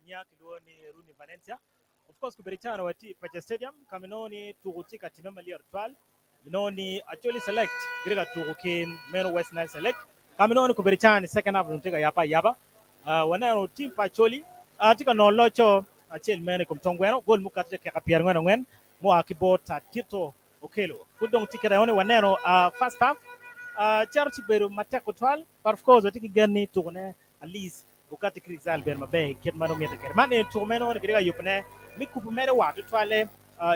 Nya kilwongo ni Rooney Valencia. Of course kobedo caro watye i Paca Stadium ka ma inongo ni tuku tye ka timme malyet tutwal. Inongo ni Acholi Select gitye ka tuku ki meno West Nile Select ka ma inongo ni kobedo caro ni second half dong tye ka yabbe ayaba. Waneno team pa Acholi tye ka nongo loco acel meno i kom tong gweno, gol mukato dakika pyerangwen angwen mua ki bot Tito Okello. Pud dong tye kite ni waneno first half cito ci bedo matek tutwal but of course watye ki gen ni tukune at least Okati ki result bene maber i kit ma nongo mitte kwede. Man eni tuko meno ni kitye ka yubone me kubo mere wa tutwalle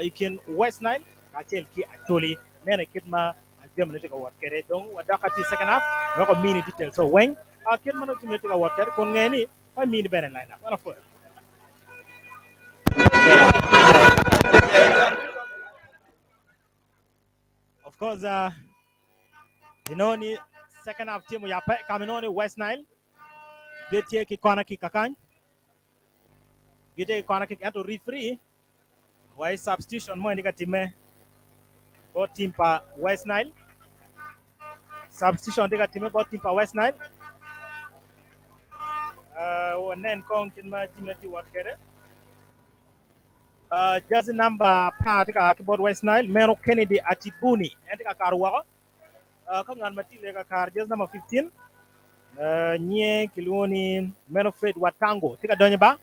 i kin West Nile kacel ki Acholi. Neno i kit ma jamine tye ka wot kwede. Dong wadok ati i second half wek wamini details o weng kit ma nongo jamine tye ka wot kwede kun nge ni pe mini bene line up. Wan apwoyo. Of course, inongo ni second half tye muyabbe ka ma inongo ni West Nile gitye ki kona kick kakany gitye ki kona kick ento referee wa i substitution mo eni ka timme bot team pa West Nile substitution tye ka timme bot team pa West Nile uh, wanen kong kit ma team tye wot kwede uh, jersey number apar tye ka ki bot West Nile meno Kennedy Atibuni en tye ka kato woko Ka ngat ma tye ka kare jersey number 15 nyinge kilwongo ni meno Fred Watango tye ka donyo ba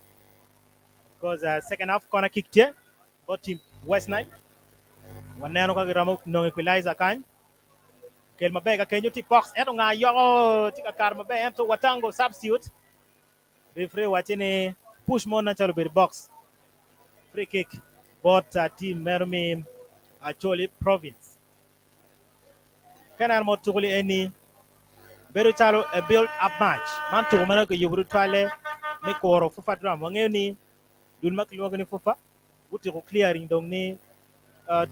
because second half corner kick tye bot team West Nile waneno ka giromo nongo equalizer kany kel maber ka kenyo tye box ento nga yoko tye ka kare maber ento Watango substitute referee wacce ni push mo nen calo obedo box free kick bot team meno me Acholi province. Ka ineno mot tuko-li eni, bedo calo a build up match. Man tuko ma nongo kiyubo tutwalle me kuro FUFA Drum. Wangeyo ni dul ma kilwongo ni FUFA gutyeko clearing dong ni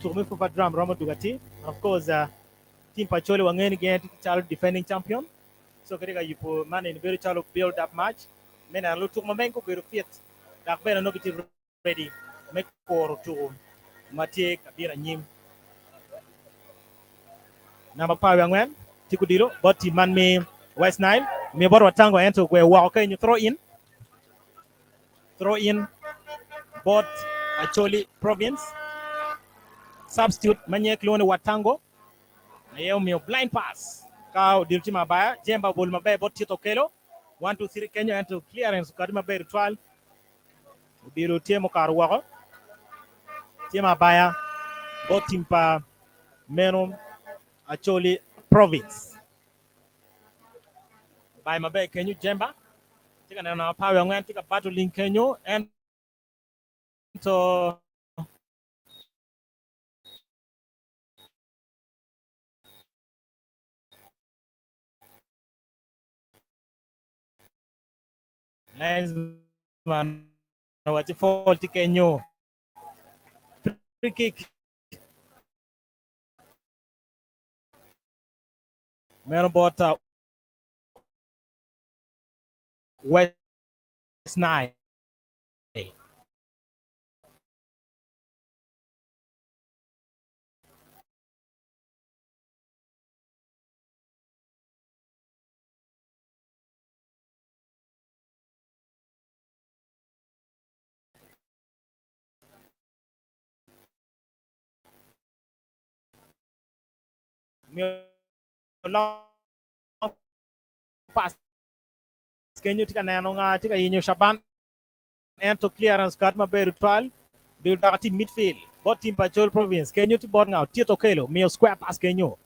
tuko me FUFA Drum romo dwogo atir. And of course, team pa Acholi wangeyo ni gin tye calo defending champion. So gitye ka yubo man eni bedo calo build up match me neno lutuko ma mege gubedo fit dok bene nongo gitye ready me kuro tuku ma tye ka bino anyim. Namba 14 tye kudilo bot team man me West Nile omiyo bot Watango ento ogweyo woko kenyo throw in throw in bot Acholi Province substitute ma nyinge kilwongo ni Watango aye omiyo blind pass ka odilo tye ma abaya Jemba obolo maber bot Tito Okello 1 2 3 kenyo ento clearance okati maber tutwal Odilo tye mukato woko, tye ma abaya bot tim pa meno Acholi Province. Bayo maber kenyo Jemba tye ka neno namba apar wiye angwen tye ka battling kenyo ento Linesman owaco foul tye kenyo. Free kick. Meno bot uh, West Nile. Kenyo tye ka neno nga tye ka yenyo Shaban ento clearance kat maber tutwal dul dok tye midfield bot team pa Acholi Province kenyo tye bot nga Otito Okello miyo square pass kenyo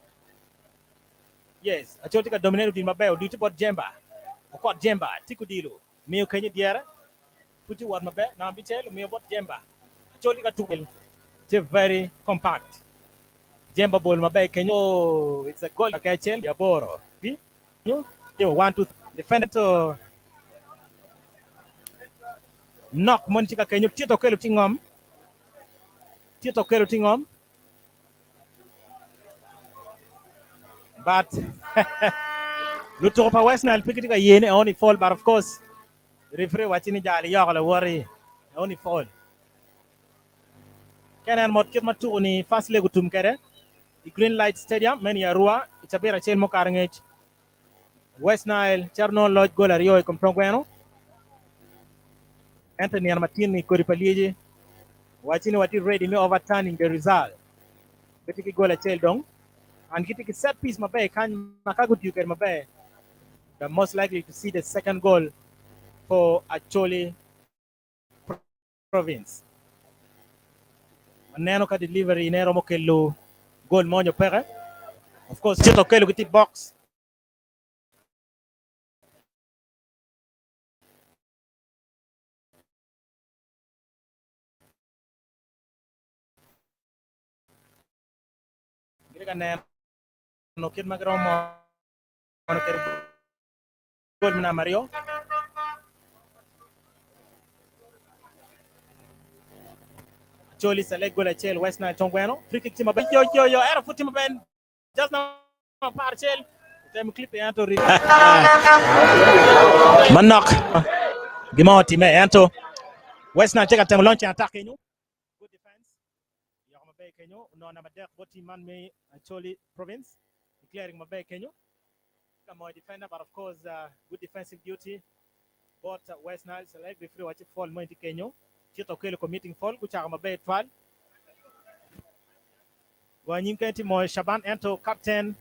yes Acholi tye ka dominate odilo maber odilo tye bot Jemba Okot Jemba tye kudilo miyo kenyo dyere pud tye wot maber namba abicel omiyo bot Jemba Acholi tye ka tuko tye very compact Jemba bolo maber kenyo oh, it's a goal ka acel aboro pi one two defender to nok mon tye ka kenyo Tito Okello tye ngom Tito Okello tye ngom but lutuko pa West Nile pe gitye ka ye ni only fall but of course referee wacci ni jal iyoko lawoti only fall ka ineno mot kit ma tuko ni first leg otum kwede i Green Light Stadium meno i Arua i cabit acel mukato angec. West Nile cito nongo loc gol aryo i kom tong gweno. Ento nino matin ni kodi pa lyeci waci ni watye ready me overturning the result. Gitye ki goal acel dong and gitye ki set piece maber kany ma ka gutiyo kwede maber they're most likely to see the second goal for Acholi Province. Waneno ka delivery ne romo kelo goal mo nyo peke. Of course Tito Okello gitye i box. Gitye ka neno kit ma giromo mono kwede gol me namba aryo. Acholi select gol acel West Nile Tongweno. Free kick tye maber. Yo yo yo ento pud tye maber. Just namba apar acel. Otemo clip ento ri. Manok gima otime ento West Nile tye ka temo launching attack kenyo. Good defense. Yoko maber kenyo. Onongo namba adek bot team man me Acholi Province. Declaring maber kenyo. Ka moyo defender but of course good defensive duty bot West Nile Select referee waci foul mo tye kenyo. Tito Okello committing foul gucako maber twal. Go anyim keny tye moyo Shaban ento captain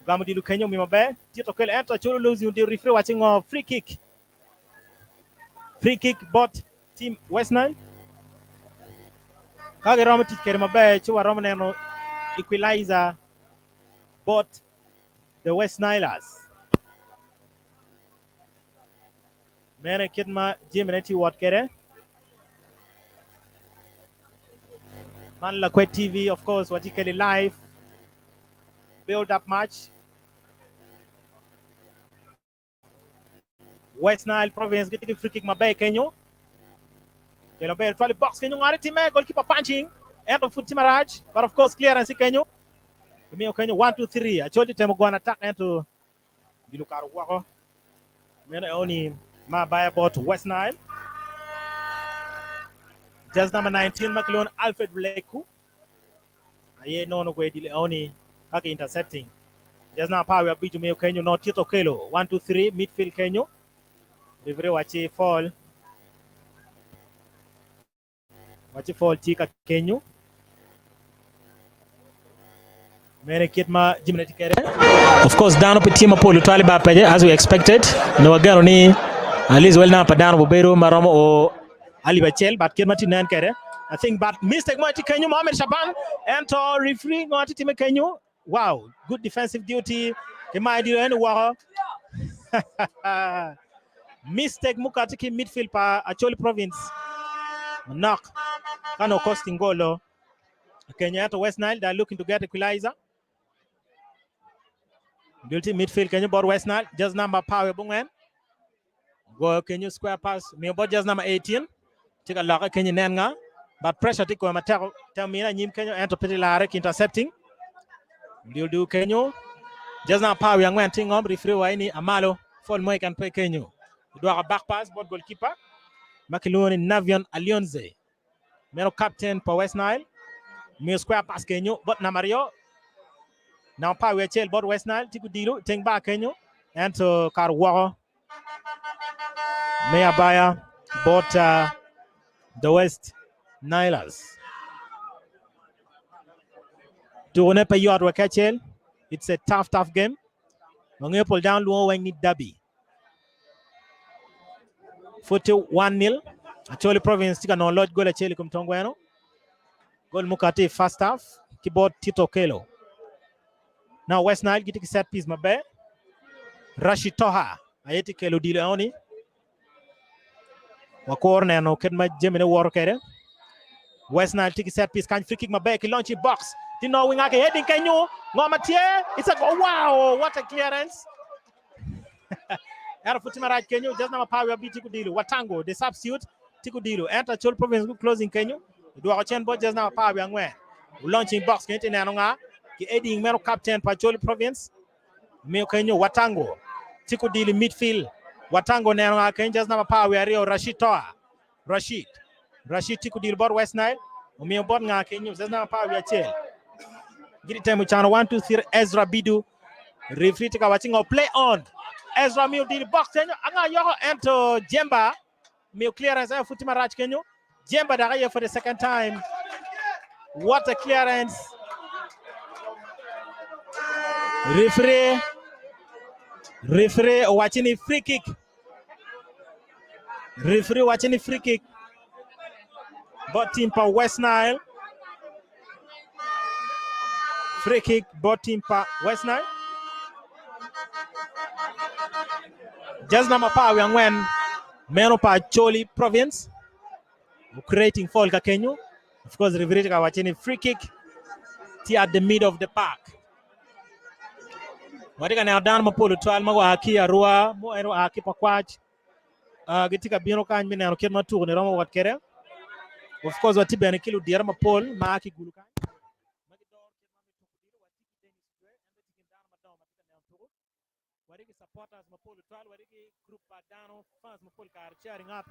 ogamo odilo kenyo omiyo maber. Tito Okello ento Acholi losing odilo referee waci ngo free kick. Free kick bot team West Nile. Ka giromo tic kwede maber ci waromo neno equalizer bot the West Nilers. Meno e kit ma jamine tye wot kwede. Man Lakwed TV, of course, watye keli live build up match. West Nile Province gitye ki free kick maber kenyo. Kelo ber twal i box kenyo ngare time goalkeeper punching ento pud tye marac but of course clearance kenyo. Imiyo kenyo 1 2 3 Acholi temo gona attack ento Gin okato woko. Meno eoni ma abaya bot West Nile. Jersey number 19 ma kilwongo ni Alfred Leku aye nono gwe dil eoni ka ki intercepting. Jersey number apar wiye abic omiyo kenyo no Tito Okello 1 2 3 midfield kenyo. Referee wacci foul. Wacci pol tye ka kenyo. Meno e kit ma jamine tye kwede. Of course dano pe tye mapol tutwal i bar pece as we expected. Onongo wageno ni at least wel namba pa dano obedo ma romo o alip acel but kit ma tye nen kwede I think but mistake mo tye kenyo Mohamed Shaban ento referee ngo tye time kenyo wow good defensive duty ki mayo dilo eni woko mistake mukati ki midfield pa Acholi Province manok kano costing goal Kenya ento West Nile they are looking to get equalizer Guilty midfield kenyo bot West Nile just number power bungwen goyo kenyo square pass miyo bot just number 18 tye ka lokke kenyo inen nga but pressure tye kome matek temo mine anyim kenyo ento pe tye lare ki intercepting Liudu kenyo just number power angwen tye ngom referee waco ni amalo foul mo keken pe kenyo odwoko back pass bot goalkeeper ma kilwongo ni Navion Alionze meno captain pa West Nile miyo square pass kenyo bot namba aryo namba apar wiye acel bot West Nile tye gudilo teng bar kenyo ento kar woko me abaya bot uh, the West Nilers. Tukone pe yot wek acel. It's a tough, tough game. Wangeyo pol dano lwongo weng ni derby. Pud tye 1-0. Acholi Province tye ka nongo loc gol acel i kom Tongweno. Gol mukati i first half ki bot Tito Okello. Now West Nile gitye ki set piece maber. Rashid Toha aye tye kelo odilo enoni. Wakuro neno kit ma jamine woto kwede. West Nile tye ki set piece kany free kick maber ki launch i box. Ti no winga ki heading kenyo. Ngo ma tye? It's a oh, wow, what a clearance. Ero pud tye marac kenyo just number power abi tye kudilo. Watango the substitute tye kudilo. Ento Acholi Province gu closing kenyo. Dwoko cen bot just number power angwen. Launching box kenyo tye neno nga ki heading meno captain pa Acholi Province. Miyo kenyo Watango tye kudilo i midfield. Watango neno nga kenyo just number power aryo Rashid Toa. Rashid. Rashid tye kudilo bot West Nile. Omiyo bot nga kenyo just number apar wiye acel. Gitye temo cano 1 2 3 Ezra Bidu. Referee tye ka waco ngo play on. Ezra miyo odilo i box kenyo. Anga yoko ento Jemba. Miyo clearance aye pud tye marac kenyo. Jemba dok aye for the second time. What a clearance. Referee referee owaco ni free kick. Referee owaco ni free kick bot team pa West Nile. Free kick bot team pa West Nile. Jersey number 14 meno pa Acholi Province creating foul ka kenyo. Of course referee tye ka waco ni free kick tye at the middle of the park. Watye ka neno dano mapol tutwal ma gua ki i Arua, mukene oa ki Pakwach. Uh, gitye ka bino kany me neno kit ma tuko ni romo wot kwede. Of course watye bene ki ludito mapol ma a ki Gulu kany. Ma gidoro kit ma me tuko odilo. Watye ki Dennis Jwe, en bene tye i kin dano madongo ma tye ka neno tuko. Watye ki supporters mapol tutwal, watye ki group pa dano, fans mapol kare cheering up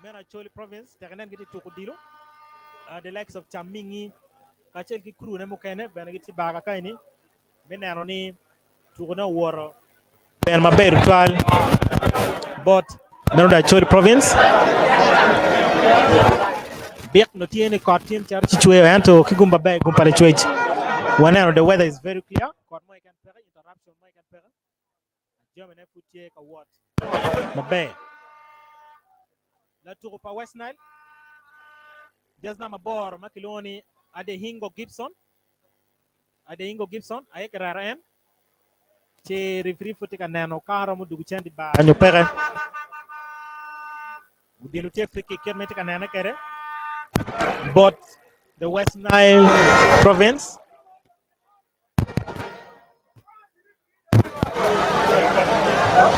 meno Acholi province tek inen gitye tuko odilo. Uh, the likes of Chamingi kacel ki crew ne mukene bene gitye baka kaeni me neno ni tuko ne owoto ben maber tutwal bot meno da Acholi province. Bik no tye ni kot tye cito ci cweyo ento ki gum maber gum pa lacwec waneno the weather is very clear kot mo keken peke interruption mo keken peke jamine pud tye ka wot maber. Latuko pa West Nile jersey namba aboro ma kilwongo ni Adehingo Gibson Adehingo Gibson aye kirero en ci referee pud tye ka neno ka romo dugo cen di bar nyo peke. Odilo tye free kick kit ma itye ka nene kwede bot the West Nile Province.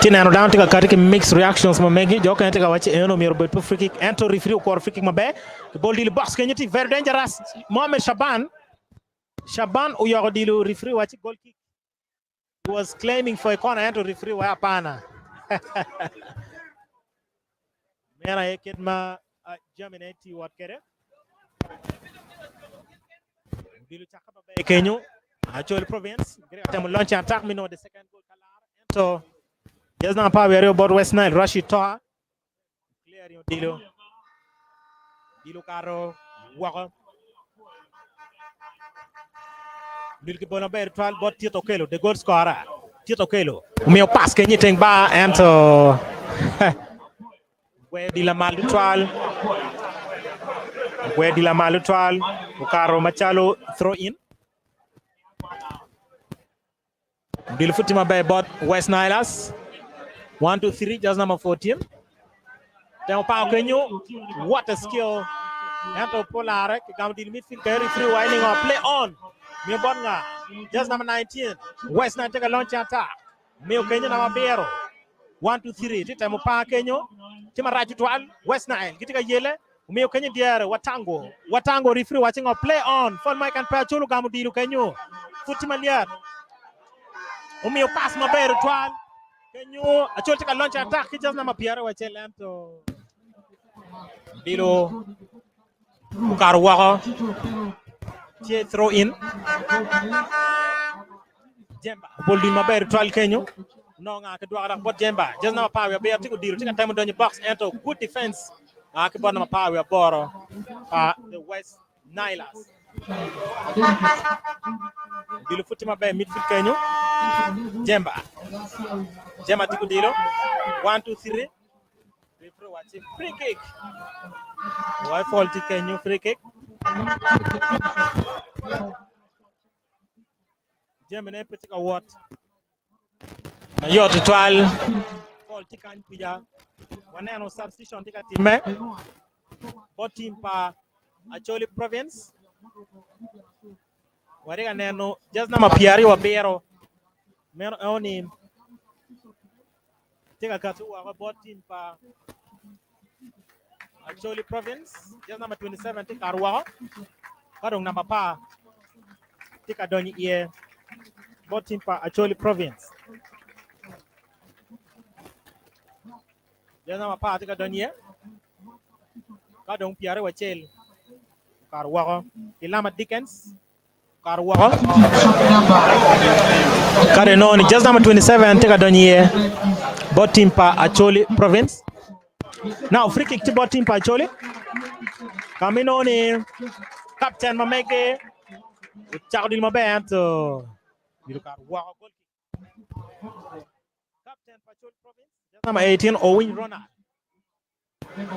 Tye neno dano tye ka kati ki mixed reactions ma megi jo okene tye ka waco eno myero obed pe free kick ento referee okworo free kick maber ki bol dilo box kenyo tye very dangerous Mohamed Shaban Shaban oyoko dilo referee waci goal kick he was claiming for a corner ento referee wa apana meno aye kit ma uh, jamine tye wot kwede Odilo cakke maber kenyo. Acholi Province gitye ka temo launch attack me nongo the second goal ka lar ento jersey namba apar wiye aryo bot West Nile Rashid Toha clearing odilo odilo okato woko Odilo ki bolo maber twal bot Tito Okello the goal scorer Tito Okello omiyo pass kenyo i teng bar ento Ogweyo odilo lamal tutwal, ogweyo odilo lamal tutwal okato macalo throw in. Odilo pud tye maber bot West Nilers. 1, 2, 3, just number 14. Temo pako kenyo, what a skill. Ento pe olare, kigamo odilo midfield ka referee waco ni ngo, play on. Miyo bot nga, just number 19. West Nile tye ka launch attack. Miyo kenyo namba abiro. 1, 2, 3 tye temo par kenyo tye marac tutwal. West Nile gitye ka yele omiyo kenyo i dyere Watango Watango referee waco ngo play on Fol Mike and pe Achol ogamo odilo kenyo pud tye malyet omiyo pass maber tutwal kenyo Achol tye ka launch attack ki just namba pyeraryo wa acel ento odilo okato woko tye throw in. Jemba obolo dul maber tutwal kenyo. Onongo nga ki dwoko dok bot Jemba. Jersey namba apar wiye abiro tye ka odilo tye ka temo donyo i box ento good defense a ki bot namba apar wiye aboro pa the West Nilers. Odilo pud tye maber midfield kenyo. Jemba. Jemba tye ka odilo. 1 2 3. Referee wacci free kick. Wai fall tye kenyo free kick. Jamine pe tye ka wot mayot tutwal. Pol tye kany kwica waneno substitution tye ka timme bot team pa Acholi Province. Watye ka neno jersey namba pyeraryo abiro meno eno-ni tye ka kati woko bot team pa Acholi Province jersey namba 27 tye kato woko ka dong namba apar tye ka donyo iye bot team pa Acholi Province. Jersey namba apar tye ka donyo iye ka dong pyeraryo acel okato woko ki Lama Dickens okato woko. Ka dong inongo ni jersey namba 27 tye ka donyo iye bot team pa Acholi Province. Now free kick tye bot team pa Acholi. Ka ma inongo ni captain ma mege ocako dilo maber ento dilo okato woko goal kick. Captain pa Acholi Province number 18 Owiny Ronald.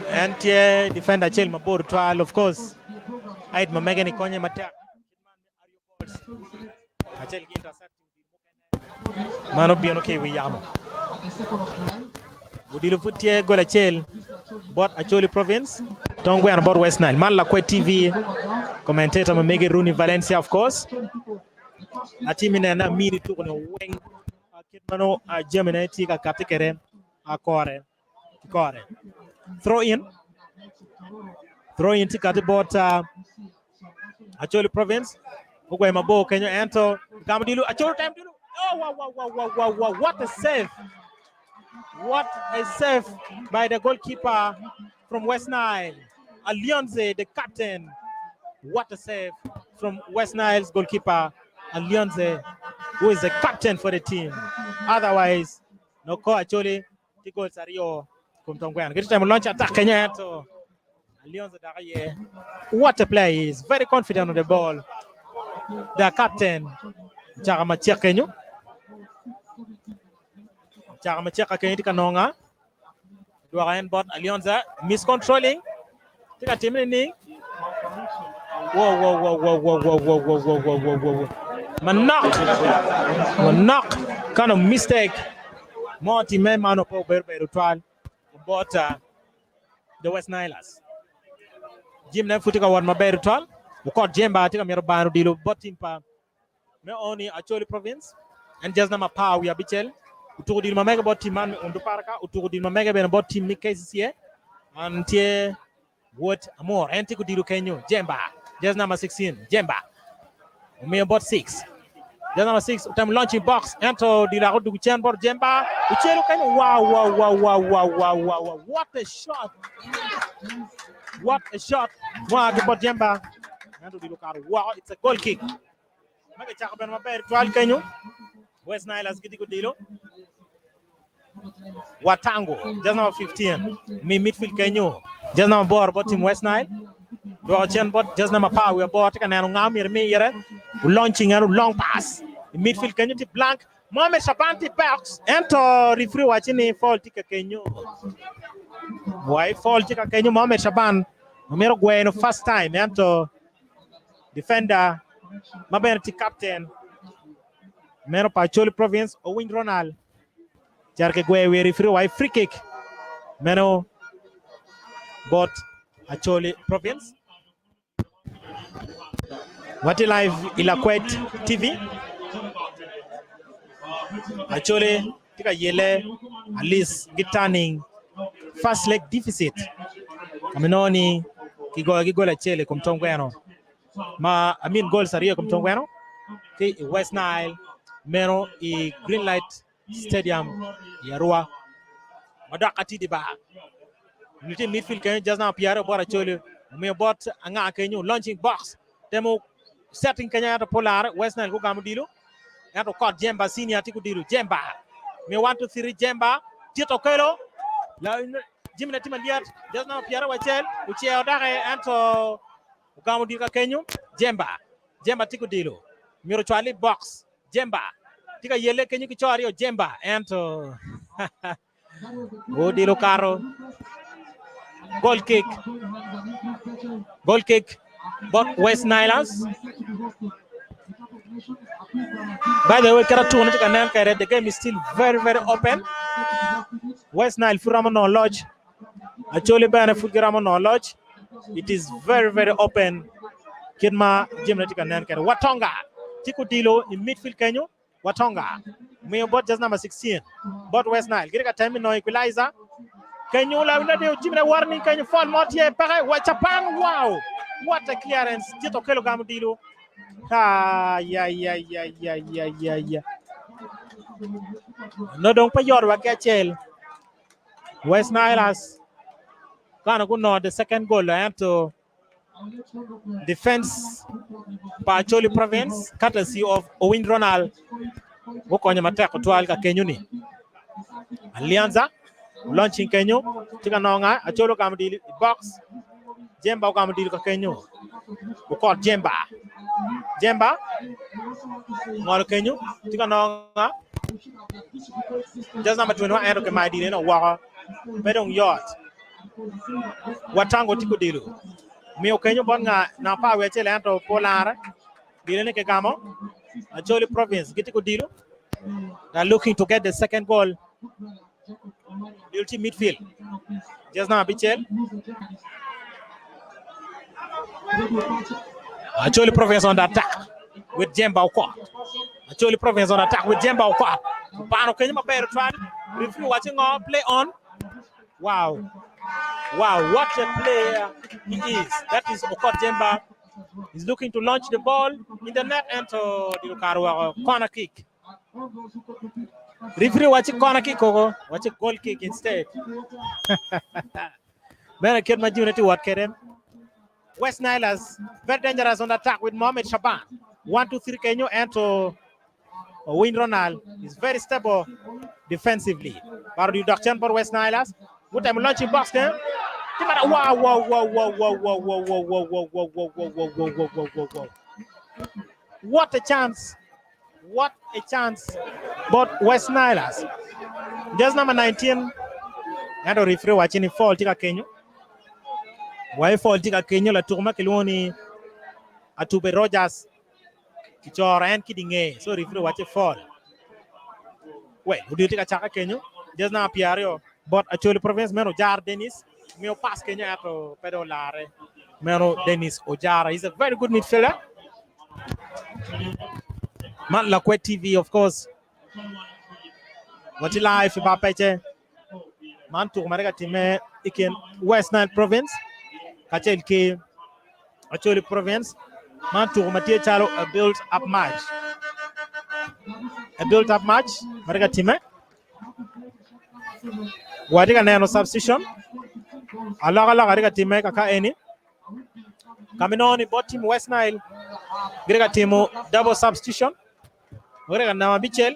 En tye defender acel mabor twal of course height ma mege ni konye matek acel ki intercepting mano bino ki i wi yamo. Odilo pud tye gol acel bot Acholi Province, tong gweno bot West Nile. Man Lakwed TV, commentator ma mege Rooney Valencia of course. Atye me neno amini tuko ni weng kit mano jamine tye ka kati kede kore ki kore. Throw in. Throw in tye kati bot Acholi Province. Ogwe mabor kenyo ento gamo dilu Acholi time dilu. Oh wow wow wow wow wow wow what a save. What a save by the goalkeeper from West Nile. Alionze the captain. What a save from West Nile's goalkeeper Alionze who is the captain for the team. Otherwise noko Acholi ki goals aryo kom tong gweno. Gitye temo launch attack kenyo ento Alionze dok aye. What a player he is. Very confident on the ball. The captain Chaka macek kenyo. Chaka macek kenyo tye ka nonga. Dwoko en bot Alionza. Miscontrolling. Tye ka time ni Whoa, whoa, whoa, whoa, whoa, whoa, whoa, whoa, whoa, whoa, whoa, whoa, whoa. Manok. Manok. Kind of mistake. Mo time mano po ber bedo twal. Bot the West Nilers. Jim ne pud tye ka wot maber twal. Okot Jemba tye ka mito bano dilo bot team pa me oni Acholi Province. En jersey number apar wiye abicel. Otuko dilo ma mege bot team man me Undu Parka. Otuko dilo ma mege bene bot team me KCCA. An tye wod Amor. En tye kudilo kenyo. Jemba. Jersey number 16. Jemba. Omiyo bot 6. Jersey number 6 otemo launching box. Ento dilo ako dugu cen bot Jemba. Ocelo kenyo. Wow, wow, wow, wow, wow, wow, wow, wow. What a shot. What a shot. Mwa ki bot Jemba. Ento odilo okato woko. It's a goal kick. Ma kicako bene maber twal kenyo. West Nilers gitye kudilo. Watango, jersey number 15, mi midfield kenyo. Jersey number boro bot team West Nile. Dwoko cen bot jersey number apar wiye aboro tye ka neno nga myero imi ire. Launching eno long pass. I midfield kenyo tye blank. Mohamed Shaban tye box. Ento referee waco ni foul tye ka kenyo. Wai foul tye ka kenyo Mohamed Shaban. Omito gweno first time ento defender ma bene tye captain meno pa Acholi Province Owiny Ronald cito ki gweyo wi referee wa i free kick meno bot Acholi Province. Watye live i Lakwed TV. Acholi tye ka yele at least gi turning first leg deficit ka ma inongo ni kigoyo ki gol acel i kom tong gweno ma I mean goals aryo i kom tong gweno ki i West Nile meno i Green Light Stadium i Arua ma dok atidi ba nitye midfield kenyo just now pyeraryo bot Acholi omiyo bot anga kenyo launching box temo setting kenyo ento pe olare West Nile gugamo dilo ento kot Jemba senior tye kudilo Jemba miyo 1 2 3 Jemba Tito Okelo jami ne tye malyet just now pyeraryo acel oceo doki ento ogamo dilo ka kenyo Jemba Jemba tye kudilo myero ocwal i box Jemba tye ka yelle kenyo ki co aryo Jemba ento odilo kato goal kick goal kick bot West Nilers by the way kit atuko tye ka nen kwede the game is still very very open West Nile pud romo nongo loc Acholi bene pud giromo nongo loc it is very very open kit ma jamine tye ka nen kwede Watonga tye kudilo i midfield kenyo Watonga omiyo bot jersey number 16 bot West Nile gitye ka temo nongo equalizer kenyo lawinade jimine woro ni kenyo foul mo tye peke wa Japan wow what a clearance Tito Okelo gamo dilo ha ya ya ya ya ya ya ya no dong pe yot wa ki acel West Nilers kano gunongo the second goal ento Defense pa Acholi Province courtesy of Owiny Ronald gukonyo matek otwal ka kenyo ni. Alianza. Launching kenyo tye ka nongo Acholi ogamo dilo i box Jemba ogamo dilo ka kenyo Okot Jemba Jemba ongolo kenyo tye ka nongo just number 21 ento kimayo dilo eno woko pe dong yot Watango tye kudilo miyo kenyo bot nga namba apar wiye acel ento pe olare dilo ni kigamo Acholi province gitye kudilo they are looking to get the second goal Dilo tye midfield just number abicel Acholi province on the attack with Jemba Okot. Acholi province on attack with Jemba Okot. Opano kenyo maber twal. Referee wacho ngo play on. Wow. Wow, what a player he is. That is Okot Jemba. He's looking to launch the ball in the net and to Dilukar corner kick. Referee wacho corner kick koko, wacho goal kick instead. Meno kit ma june tye wot kwede. West Nilers very dangerous on the attack with Mohamed Shaban. 1 2 3 kenyo ento Wayne Ronald is very stable defensively. Baro di dok cen bot West Nilers. Gutemo launching box ke. Timara wow wow wow wow wow wow wow wow wow wow wow wow wow wow wow wow wow wow wow. What a chance. What a chance. Bot West Nilers. Just number 19. Ento referee wacho ni foul tye ka kenyo. Wai foul tye ka kenyo latuk ma kilwongo ni Atube Rogers kicoro en ki dinge so referee wacho foul. Well, odilo tye ka cake kenyo. Just number pyeraryo bot Acholi Province meno Ojar Dennis miyo pass kenyo ento pe dong olare. Meno Dennis Ojara is a very good midfielder. Man Lakwet TV of course. Watye live i bar pece. Man tuko ma tye ka timme i kin West Nile Province kacel ki Acholi Province. Man tuko ma tye calo a build up match. A build up match ma tye ka timme. Watye ka neno substitution. Alokaloka tye ka timme kaka eni. Ka ma inongo ni bot team West Nile gitye ka timo double substitution. Gitye ka namo abicel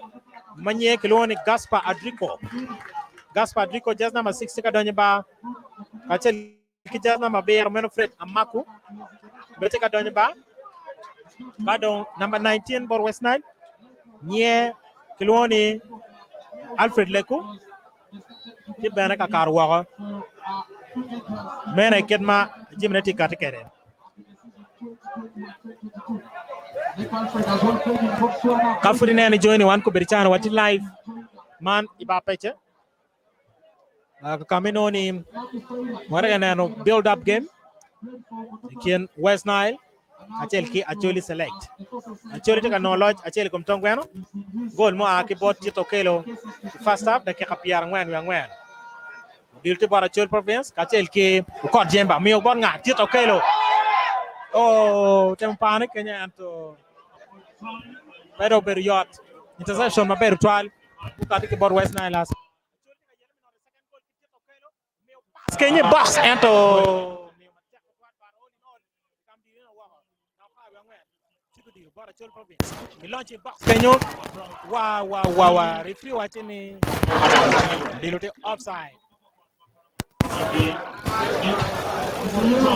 ma nyinge kilwongo ni Gaspar Adrico. Gaspar Adrico jersey number 6 tye ka donyo i bar kacel ki jersey number abiro meno Fred Amaku bene tye ka donyo i bar. Ka dong number 19 bot West Nile nyinge kilwongo ni Alfred Leku tye bene ka kato woko. Meno aye kit ma jamine tye kati kwede. Ka pud ineno ijoini wan kobedo cano watye live man i bar pece ka ma inongo ni watye ka neno build up game i kin West Nile kacel ki Acholi Select. Acholi tye ka nongo loc acel i kom tong gweno. Gol mua ki bot Tito Okello i first half dakika 44. Odilo tye bot Acholi Province kacel ki Okot Jemba miyo bot nga Tito Okello. Oh, temo pane kenyo ento pe dong obedo yot. Interception maber tutwal okati ki bot West Nile. Kenyo i box ento kenyo wa wa wa wa referee waco ni odilo tye offside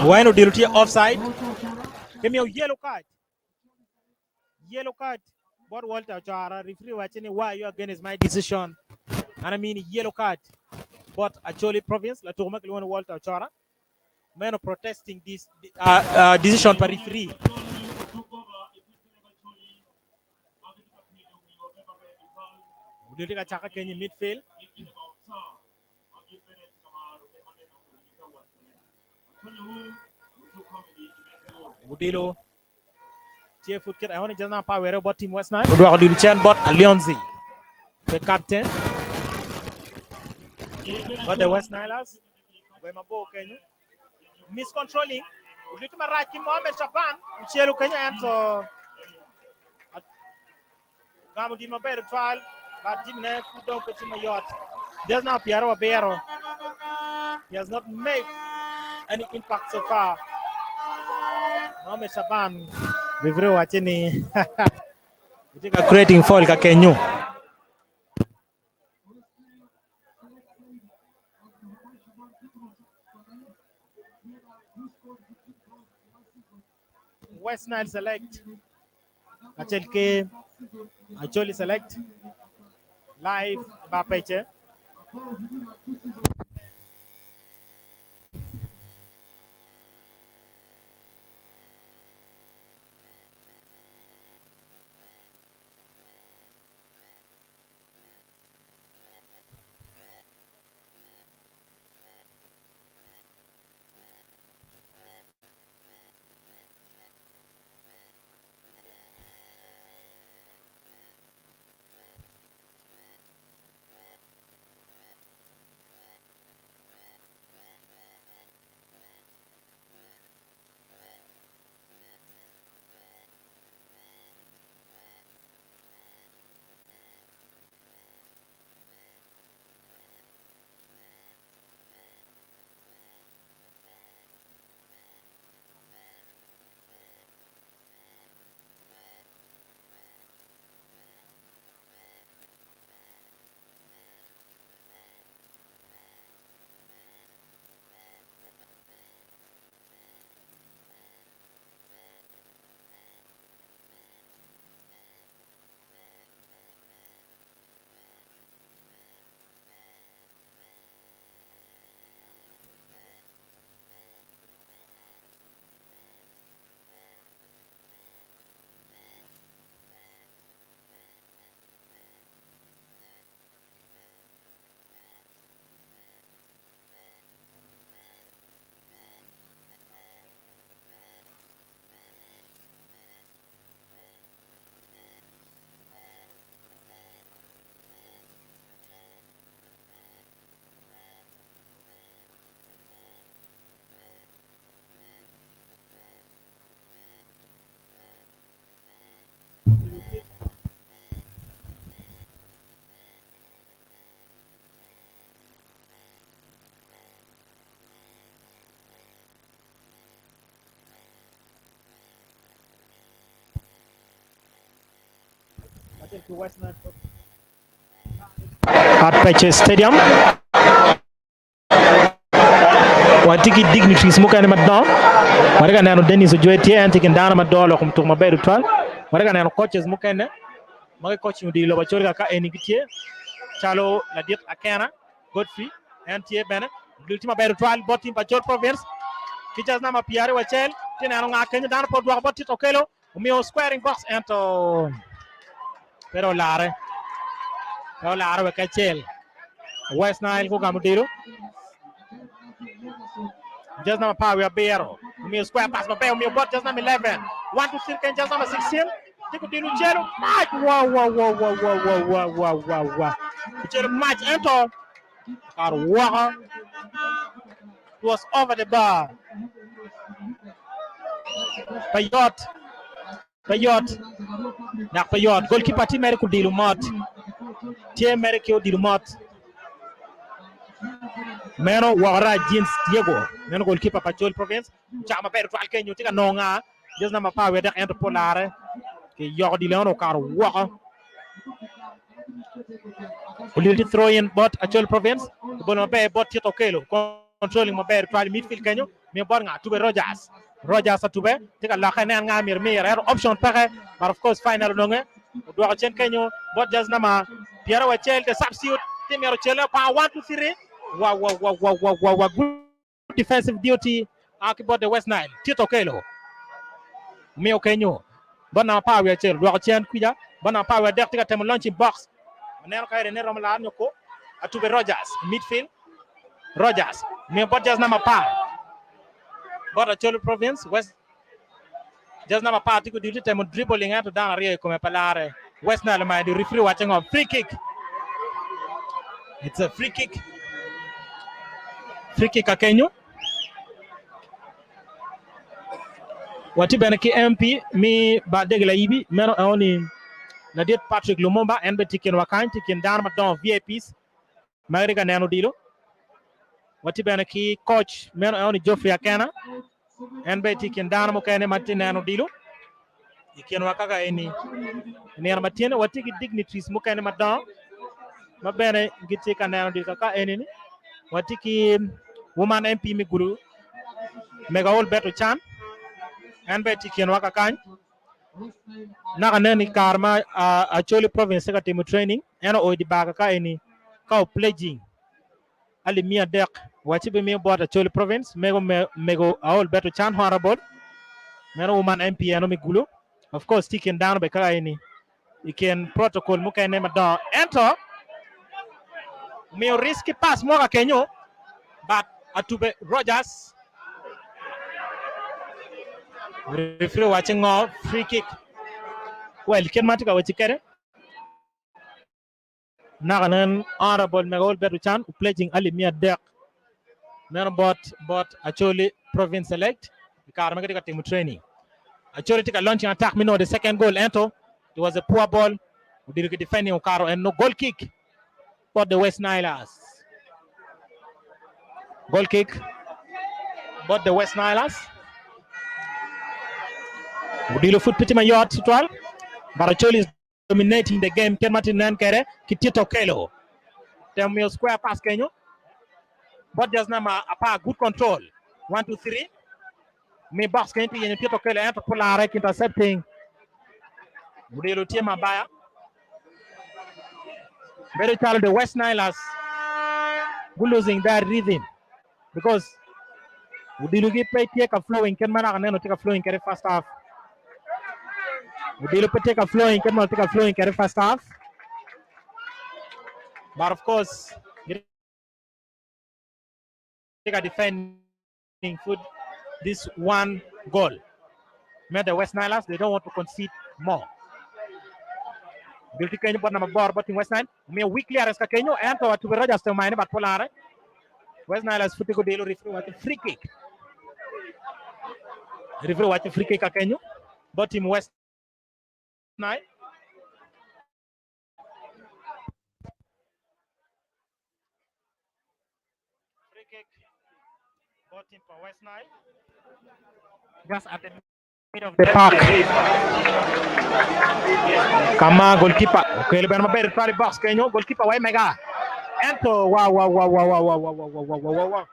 weno odilo tye offside kimiyo yellow card Yellow card bot Walter Ochora. Referee waco ni why you against my decision? An amini yellow card bot Acholi province latuko ma kilwongo ni Walter Ochora. Meno protesting this decision pa referee. Odilo tye ka cake kenyo i midfield. Odilo Tye pud kit enoni jami pa were bot team West Nile. Odwoko odilo cen bot Alionzi, the captain. Bot the West Nilers. Gwe mabor kenyo. Miscontrolling. Odilo tye marac ki Mohamed Shaban. Ocelo kenyo ento gamo odilo maber tutwal. But timne pud dong pe tye mayot. Just now Piero Abero. He has not made any impact so far. Mohamed Shaban referee owaco ni tye ka creating foul ka kenyo. West Nile Select kacel ki Acholi Select live i bar pece. At Pece Stadium watye ki dignitaries mukene madongo watye ka neno Dennis Ojwe tye en tye i kin dano ma doo loko mutuku maber tutwal watye ka neno coaches mukene ma gikocing odilo lobo Acholi kaka eni gitye calo ladit Akena Godfrey en tye bene odilo tye maber tutwal bot team pa Acholi Province ki jersey namba 21 tye neno nga kenyo dano pe odwoko bot Tito Okello Omiyo squaring box ento pe dong olare. Pe olare wek acel. West Nile gugamo odilo. Jersey number 17. Omiyo square pass maber omiyo bot jersey number 11. 1 2 3 ken jersey number 16. Tye kudilo celo mac. Wa wa wa wa wa wa wa wa wa wa. Ocelo mac ento okato woko. It was over the bar. Pe yot. Pe yot. Dak pe yot. Goalkeeper tye mere kudilo mot. Tye mere ki odilo mot. Meno woko rac Jeans Diego. Meno goalkeeper pa Acholi Province. Ocako maber tutwal kenyo tye ka nongo nga. Jersey namba 13 ento pe olare. Ki yoko odilo eno okato woko. Olil tye throw in bot Acholi Province. Obolo maber bot Tito Okello. Controlling maber twal i midfield kenyo. Miyo bot nga Atube Rogers. Rogers Atube tye ka lokke nen nga myero mire ento option peke but of course final ononge. Odwoko cen kenyo bot jersey namba 21 the substitute tye myero ocele okwango 1 2 3 wa wa wa wa wa wa wa good defensive duty a ki bot the West Nile Tito Okello omiyo kenyo bot namba 11 odwoko cen kwica bot namba 13 tye ka temo launching box oneno ka eni romo lar nyo ko Atube Rogers i midfield Rogers omiyo bot jersey namba 10 bot Acholi Province West jersey namba 10 tye kudilo tye temo dribbling ento dano aryo i kome pa lare West Nile omayo di referee waco ngo free kick it's a free kick free kick akenyo watye bene ki MP mi Baldegi Laibi meno eno ni ladit Patrick Lumumba en bene tye i kinwa kany tye i kin dano madongo VIPs ma gitye ka neno odilo. Watye bene ki coach meno eno ni Geoffrey Akena en bene tye i kin dano mukene ma tye neno odilo i kinwa kaka eni i nino ma tyene watye ki dignitaries mukene madongo ma bene gitye ka neno odilo kaka eni ni watye ki woman MP me Gulu Mega Olbert Ochan. En bene tye i kinwa kakany. Naka nen i kare ma Acholi Province tye ka timo training, en oo i dye bar kaka eni ka o pledging alip miya adek wacci bimiyo bot Acholi Province mego mego Aol Beto Chan Honorable meno woman MP eno me Gulu. Of course tye i kin dano bene kaka eni i kin protocol mukene madongo ento omiyo risky pass mo ka kenyo but Atube Rogers referee owaco ngo free kick well kit ma atye ka wacci kwede naka nen honorable mego Albert Ochan pledging alip 300 meno bot bot Acholi province elect i kare ma gitye ka timo training. Acholi tye ka launching attack me nongo the second goal ento it was a poor ball odilo ki defending okato en no goal kick bot the West Nilers. Goal kick bot the West Nilers. Odilo pud pe tye mayot tutwal but Acholi is dominating the game kit ma tye nen kwede ki Tito Okello. Temo miyo square pass kenyo bot jersey number apar good control 1 2 3 mi box kenyo tye yenyo Tito Okello ento pe olare ki intercepting Odilo tye mabaya bedo calo the West Nilers gu losing their rhythm because Odilo gi pe tye ka flowing kit ma naka neno tye ka flowing kwede first half. Odilo pe tye ka flowing kit ma tye ka flowing kwede first half. But of course, gitye ka defending food this one goal. Me the West Nilers, they don't want to concede more. Odilo tye kenyo bot namba aboro bot team West Nile. Omiyo weak clearance ka kenyo ento Atube Rogers te omayo ni bat polare. West Nile futi ko dilo referee wacho free kick. Referee wacho free kick ka kenyo bot team West Nile. Free kick bot team for West Nile. Just at the middle of the park. Kama goalkeeper okelo bene maber twal i box kenyo goalkeeper wa mega ento wa wa wa wa wa wa wa wa wa wa wa wa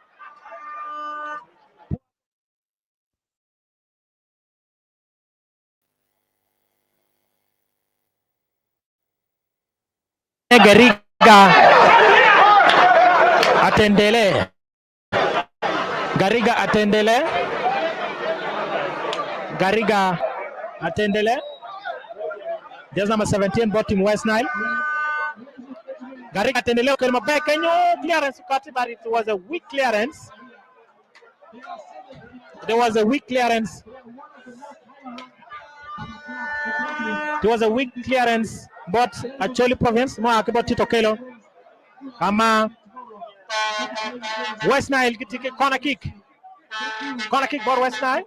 Gariga atendele Gariga atendele Gariga atendele Jersey number 17 bot team West Nile. Gariga atendele okelo maber kenyo clearance okati but it was a weak clearance. There was a weak clearance. It was a weak clearance bot Acholi province mo ki bot Tito Kelo. Kama West Nile gitye ki corner kick. Corner kick bot West Nile.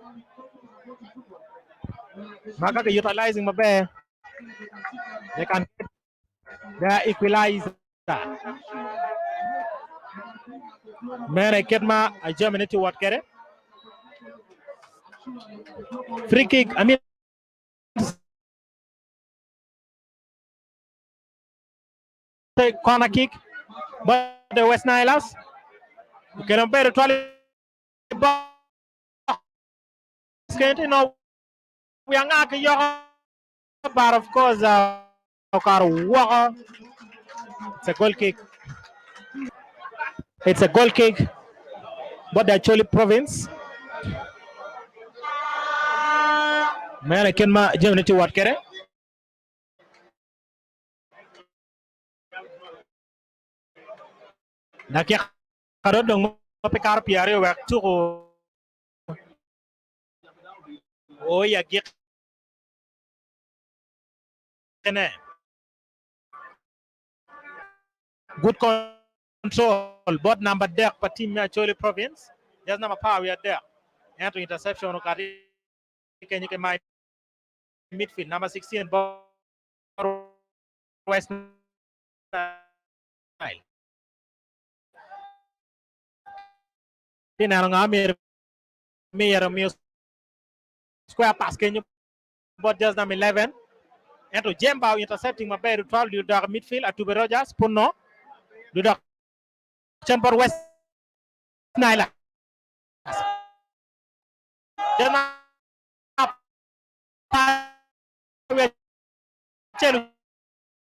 Ma ka utilizing maber. They can get their equalizer. Meno kit ma Germany tye wot kwede. Free kick, I mean corner kick but the West Nilers okelo maber twal box kendo no wianga ki yoko but of course okato woko. It's a goal kick. It's a goal kick but the Acholi province. Meno kit ma jami tye wot kwede. Dakika dong ma pe kato 20 wek tuko o i agikine. Good control bot namba adek pa team me Acholi province just namba apar wiye adek ento interception okato kenyo ki my midfield number 16 bot West Nile. Ti neno nga myero myero miyo square pass kenyo bot jersey number 11 ento Jemba intercepting maber tutwal dok midfield Atube Rogers Puno dok cen bot West Nile. Jersey wiye acel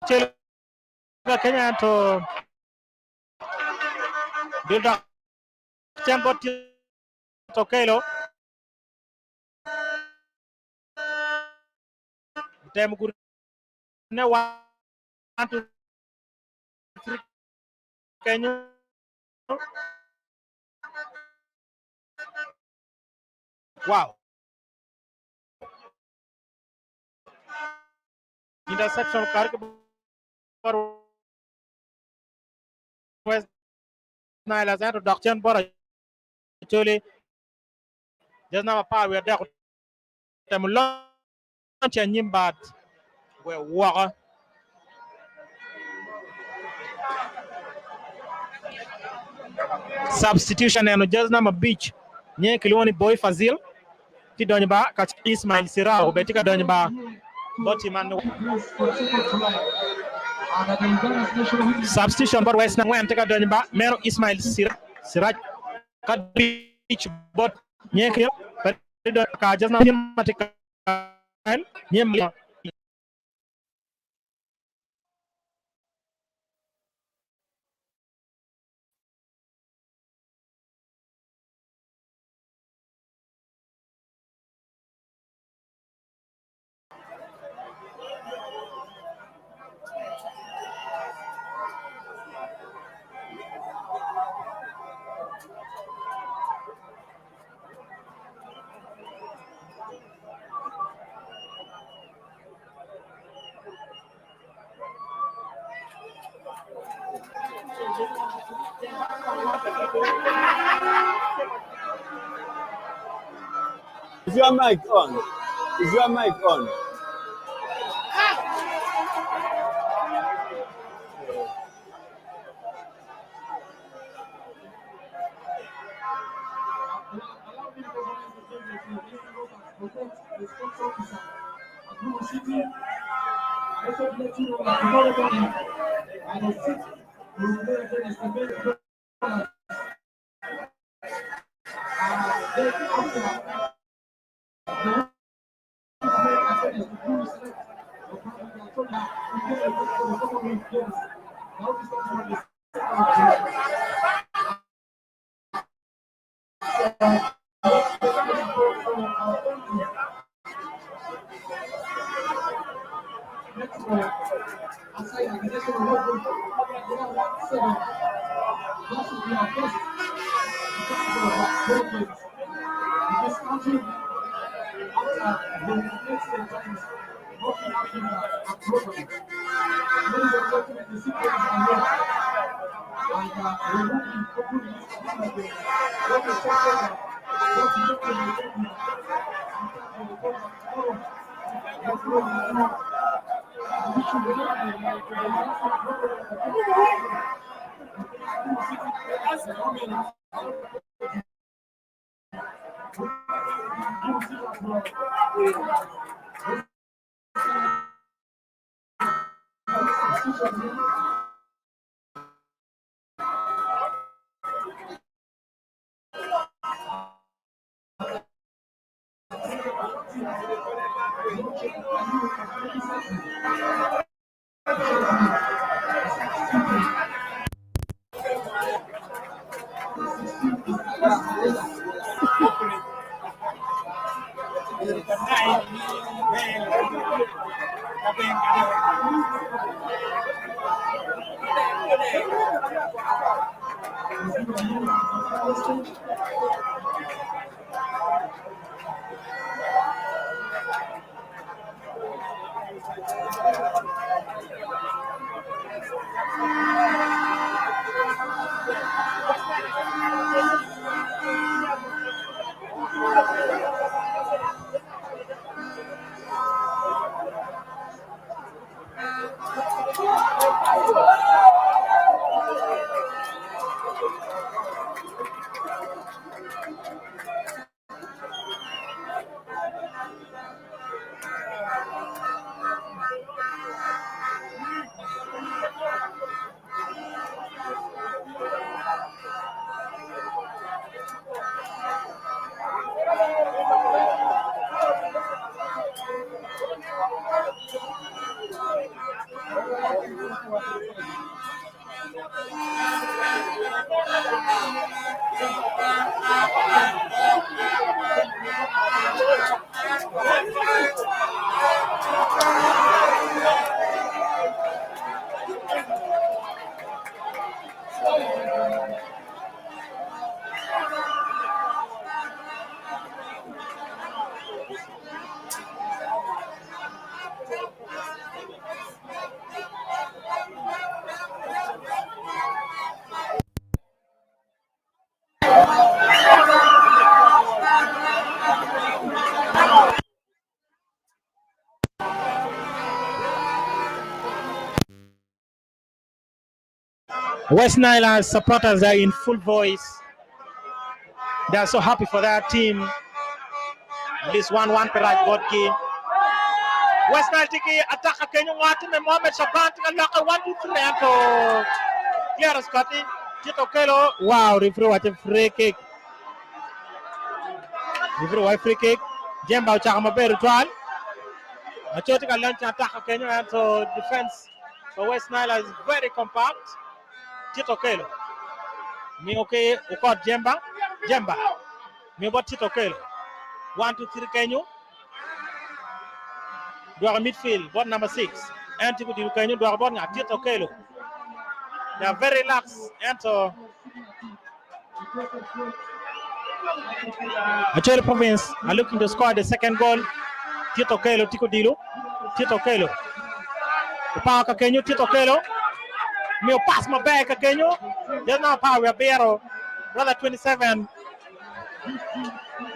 ocelo ka kenya ento dul dok cen bot Tito Okello otemo gurune 1 2 3 kenyo. Wow. Interception kar ki bot West Nile ento dok cen bot Acholi. Jersey namba 13 otemo lonce anyim bat gwe woko. Substitution eno jersey namba 5 nye kilwongo ni Boy Fazil tye donyo ba ka Ismail Sirao bene tye ka donyo ba bot team man. Substitution bot West Nile tye ka donyo ba meno Ismail Siraj ka bic bot nye kilwongo ka jersey namba 10 tye ka nye. Is your mic on? Is your mic on? West Nile supporters are in full voice. They are so happy for their team. At least 1-1 pe rac botgi. West Nile tye ki ataka kenyo ngwati me Mohamed Shaban tye ka lokke 1 2 3 ento Clearance Scotty Tito Okello wow referee waco free kick. Referee waco free kick. Jemba ocako maber tutwal. Aco tye ka lony ataka kenyo ento defense pa West Nile is very compact. Tito Okello miyo ki okot Jemba. Jemba miyo bot Tito Okello. 1 2 3 kenyo. Dwoko midfield bot number 6. En tye kudilo kenyo dwoko bot nga Tito Okello. They are very relaxed ento Acholi Province are looking to score the second goal. Tito Okello tye kudilo. Tito Okello. Opawo ka kenyo Tito Okello. Miyo pass maber ka kenyo. Just now power we abiro. Brother 27.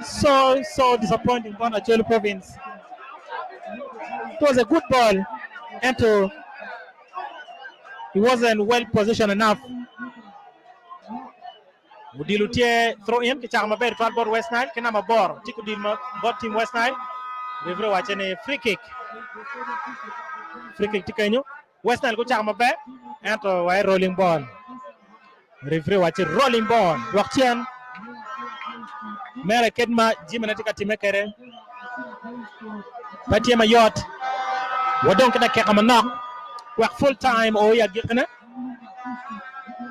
So, so disappointing for Acholi Province. It was a good ball. Ento he wasn't well positioned enough. Odilo tye throw in kicako maber twal bot West Nile ki namba aboro tye kudil ma bot team West Nile. Referee wace ni free kick. Free kick tye kenyo. West Nile gucako maber ento waye rolling ball. Referee wace rolling ball. Dwok cen. Mere kit ma jimine tye ka timme kwede pe tye mayot. Wadong ki dakika manok wek full time o i agikine.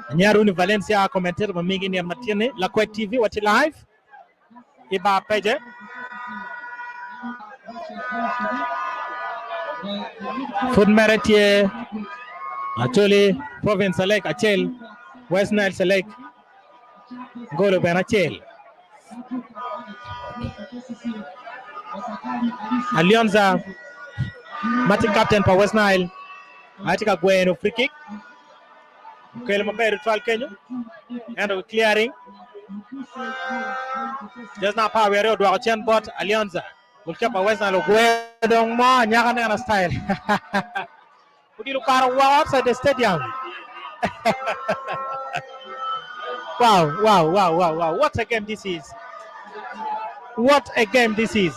Anyira Rooney Valencia commentator ma migi nino matin-ni Lakwed TV watye live i bar pece. Pud mere tye Acholi Province Select acel, West Nile Select golo bene acel. Alionza ma tye captain pa West Nile aye tye ka gweno free kick okelo maber tutwal kenyo ento clearing just now power aryo odwoko cen bot Alionza goalkeeper West Nile ogweyo dong mo anyaka nena style odilo okato woko outside the stadium wow wow wow wow wow what a game this is what a game this is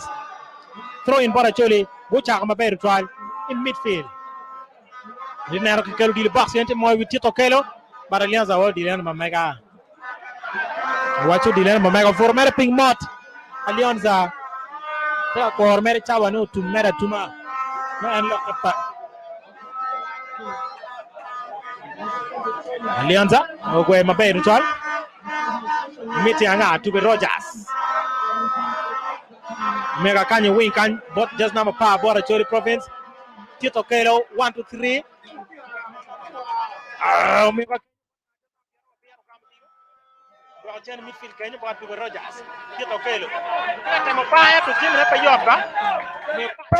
throw in bot Acholi gucako maber tutwal in midfield Rineno kikelo odilo i box en tye moyo wi Tito Okello but Alliance awa odilo eno ma mega waco odilo eno ma mega obuto mere piny mot Alliance tye ka kuro mere cawa ni otum mere atuma ma en lokke pa Alliance ogwe maber tutwal miti anga Tubi Rogers Mega kany i wing kany bot jersey namba apar bot Acholi Province. Tito Okello 1 2 3. Ah, omego dwoko cen midfield kenyo bot Dube Rogers. Tito Okello. Temo pa ento jimine pe yot ba.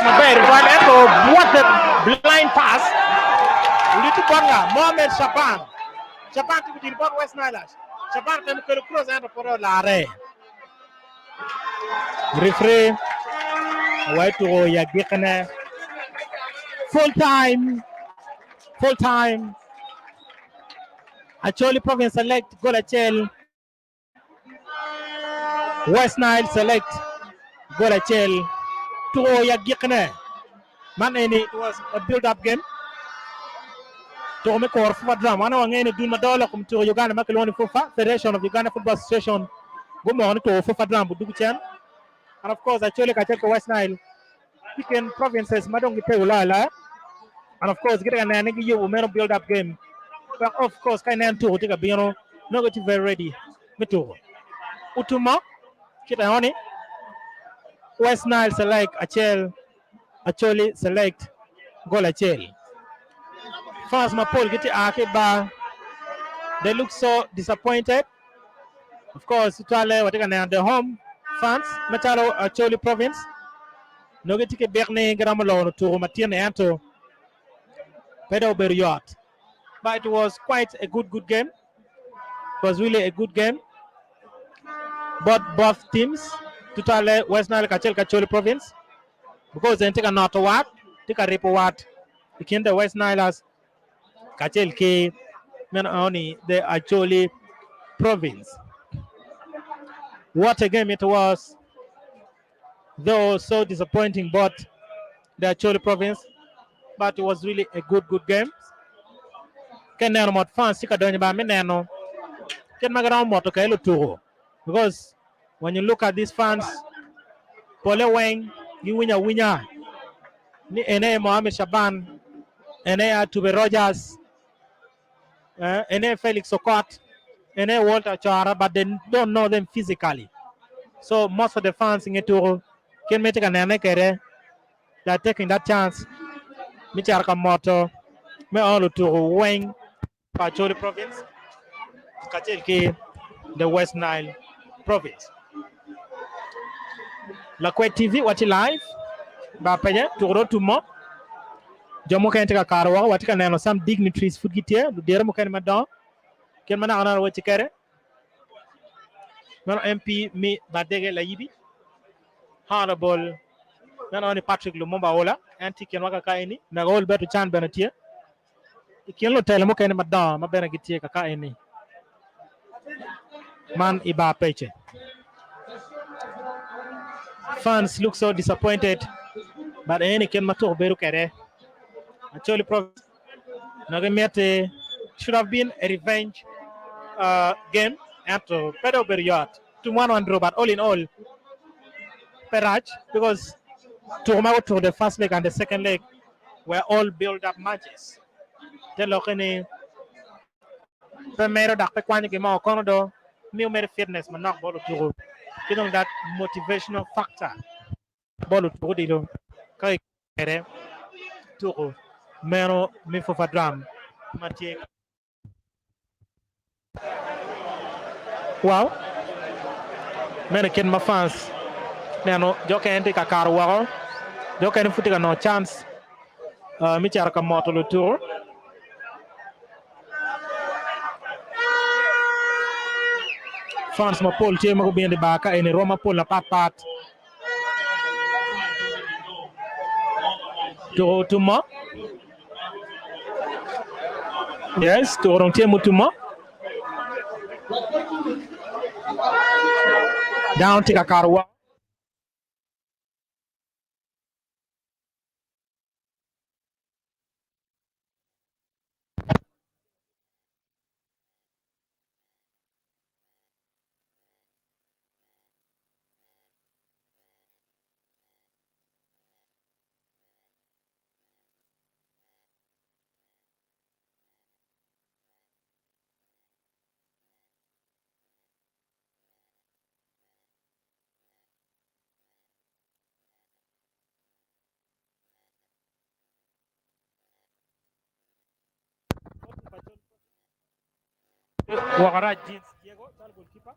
Maber twal ento what a blind pass. Uliti bot nga Mohamed Shaban. Shaban tye kudilo bot West Nile. Shaban temo kelo cross ento pud olare. Referee owaco tuko i agikine. Full time. Full time. Acholi Province select goal acel. West Nile select goal acel. Tuko i agikine. Man eni it was a build up game. Tuko me koro FUFA drum. Wan wangeyo ni dul ma dolo kom tuko Uganda ma kilwongo ni FUFA, Federation of Uganda Football Association, gumoko ni tuko FUFA drum odugu cen. And of course Acholi kacel ki West Nile i kin provinces ma dong gitego loyo aloya. And of course gitye ka neno ni giyubo meno build up game. But of course ka ineno tuko tye ka bino nongo gitye very ready me tuko. Otumo kit enoni West Nile select acel Acholi select goal acel. Fans mapol gitye a ki i bar. They look so disappointed. Of course, tutwalle watye ka neno the home fans macalo Acholi province. Nongo gitye ki byek ni giromo loyo tuko matin ento pe dong obedo yot. But it was quite a good good game. It was really a good game. Both both teams, tutwalle West Nile kacel ki Acholi province because en tye ka noto wat, tye ka ripo wat i kin the West Nilers kacel ki Meno aoni the Acholi province. What a game it was. Though so disappointing but the Acholi province but it was really a good good game. Ka ineno mot fans tye ka donyo ba me neno kit ma giromo moto kwede lutuku because when you look at these fans pole weng giwinyo awinya ni ene Mohamed Shaban ene Atube Rogers eh, ene Felix Okot ene Walter Chora but they don't know them physically so most of the fans nge tuku kit ma itye ka nene kwede they are taking that chance me cito ka moto me olo tuku weng pa Acholi province kacel ki the West Nile province. Lakwed TV watye live ba penye tuku do otumo jo mukene tye ka kato woko watye ka neno some dignitaries pud gitye ludito mukene madongo kit ma naka naka watye kwede meno MP mi Badege Layibi Honorable meno ni Patrick Lumumba Ola en tye i kinwa kaka eni mego Alberto Chan bene tye I kin lutelo mukene madongo ma bene gitye kaka eni man i bar pece. Fans look so disappointed but eni kit ma tuko bedo kwede. Acholi Province nongo gimiti should have been a revenge uh, game ento pe dong obedo yot. Tum 1-1 draw but all in all pe rac because tuko ma gutuko the first leg and the second leg were all build up matches. Te lokke ni pe medo dok pe kwanyo gin mo kono do miyo mere fitness manok bot lutuku ki dong that motivational factor bot lutuku odilo ka gikere tuku meno me Fufa Drum ma tye Wow! Meno kit ma fans neno jo okene tye ka kato woko, jo okene pud tye ka nongo chance me cito ka moto lutuku. Fans mapol tye ma gubino i bar ka eni rwom mapol mapat pat. Tuku otumo. Yes, tuko dong tye mutumo. Dano tye ka kato woko. Woko rac James Diego calo goalkeeper.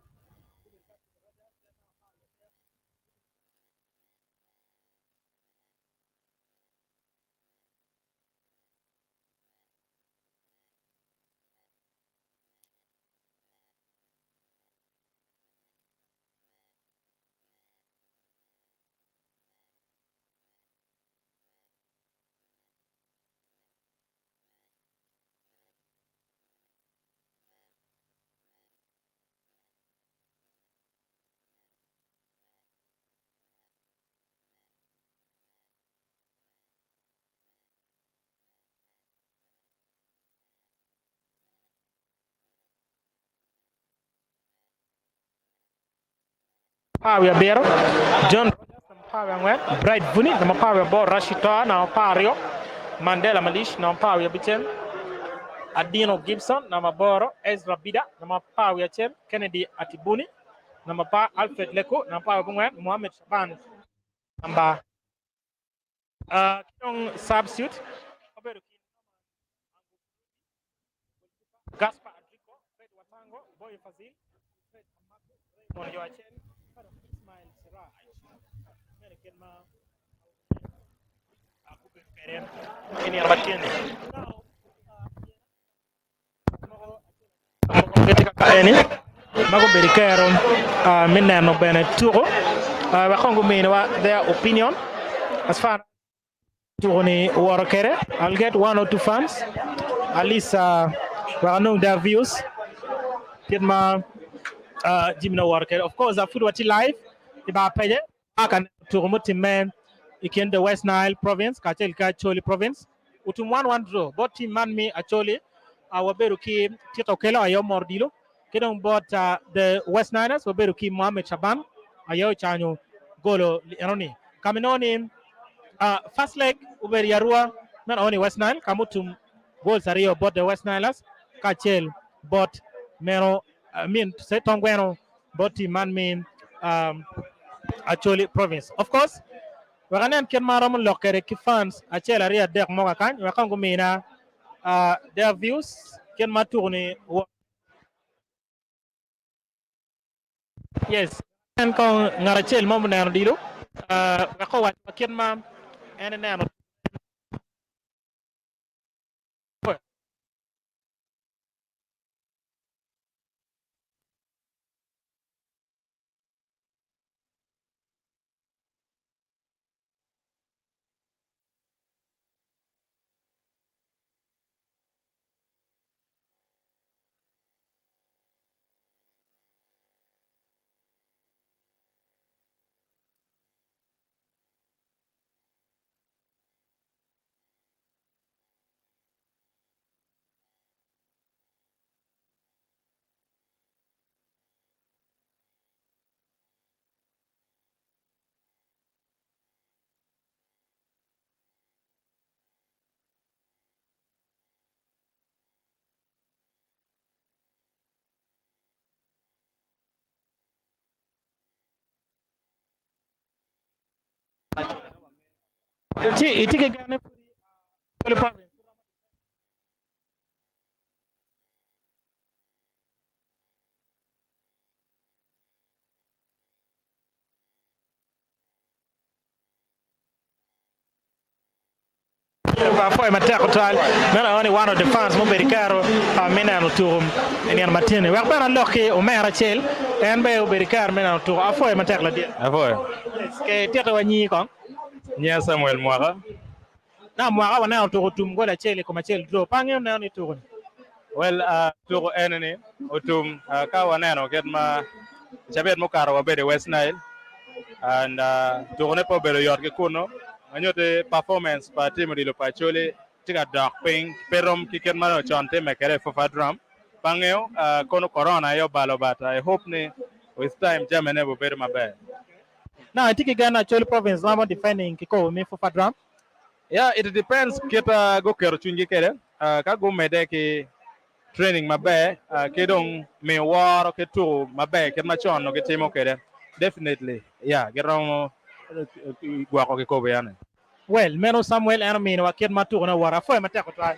17, John Rogers namba 14, Bright Vuni namba 18, Rashid Toa namba 12, Mandela Malish namba 15, Adino Gibson namba 8, Ezra Bida namba 11, Kennedy Atibuni namba 10, Alfred Leko namba 14, Mohamed Shaban namba ki dong substitute obedo ki Gaspar Adriko, Fred Watango, Boy Fazil, Fred Amaku, Raymond Yoacel, ka dong Ismail Siraj. Meno kit ma gubedo kwede i nino ma tye-ni. Gitye ka eni ma gubedo i kero me neno bene tuko wek kong guminiwa their opinion as far as tuko ni owoto kwede. I'll get one or two fans at least. Wek anong their views kit ma jami ne owoto kwede. Of course pud watye live i bar pece ka neno tuko mutimme i kin the West Nile province kacel ki Acholi province. Otum 1-1 draw bot team man me Acholi wabedo ki Tito Okello aye omoro dilo ki dong bot the West Niners wabedo ki Mohamed Shaban aye ocanyo golo enoni. Ka ma inongo ni first leg obedo i Arua meno aye ni West Nile ka ma otum goals aryo bot the West Nilers kacel bot meno I mean to say Tongweno bot team man me Acholi province. Of course wek anen kit ma aromo lok kwede ki fans acel aryo adek mo kakany wek kong gumina their views kit ma tuko ni Yes, en kong ngat acel mo muneno odilo wek owac kit ma en eneno. Ci itye ki gen ni pud Apwoyo matek tutwal. Meno aye ni one of the fans mubedo ikero me neno tuku i nino matin-ni. Wek bene alok ki omera acel, en bene obedo ikero me neno tuku. Apwoyo matek ladit. Apwoyo. Yes, ke ititiwa nyingi kong. Nyinga Samuel Mwaka. Na mwaka waneno tuku otum gol acel i kom acel draw. Pe angeyo neno ni tuku ni. Well, tuku eni ni otum ka waneno kit ma cabit mukato wabedo i West Nile and tuku ne pe obedo yot ki kunu ma nyuti performance pa team odilo pa Acholi tye ka dok piny pe rom ki kit ma con time kwede i Fufa Drum. Pe angeyo kono corona aye obalo but I hope ni with time jami ne obedo maber. Now itye ki gen ni Acholi province romo defending kikopo me Fufa Drum? Yeah, it depends kit guketo cwinygi kwede. Ka gumedde ki training maber ki dong miyo woro ki tuku maber kit ma con onongo gitimo kwede, definitely yeah giromo gwoko kikopo yani. Well, meno Samuel en ominiwa kit ma tukone owoto. Apwoyo matek tutwal.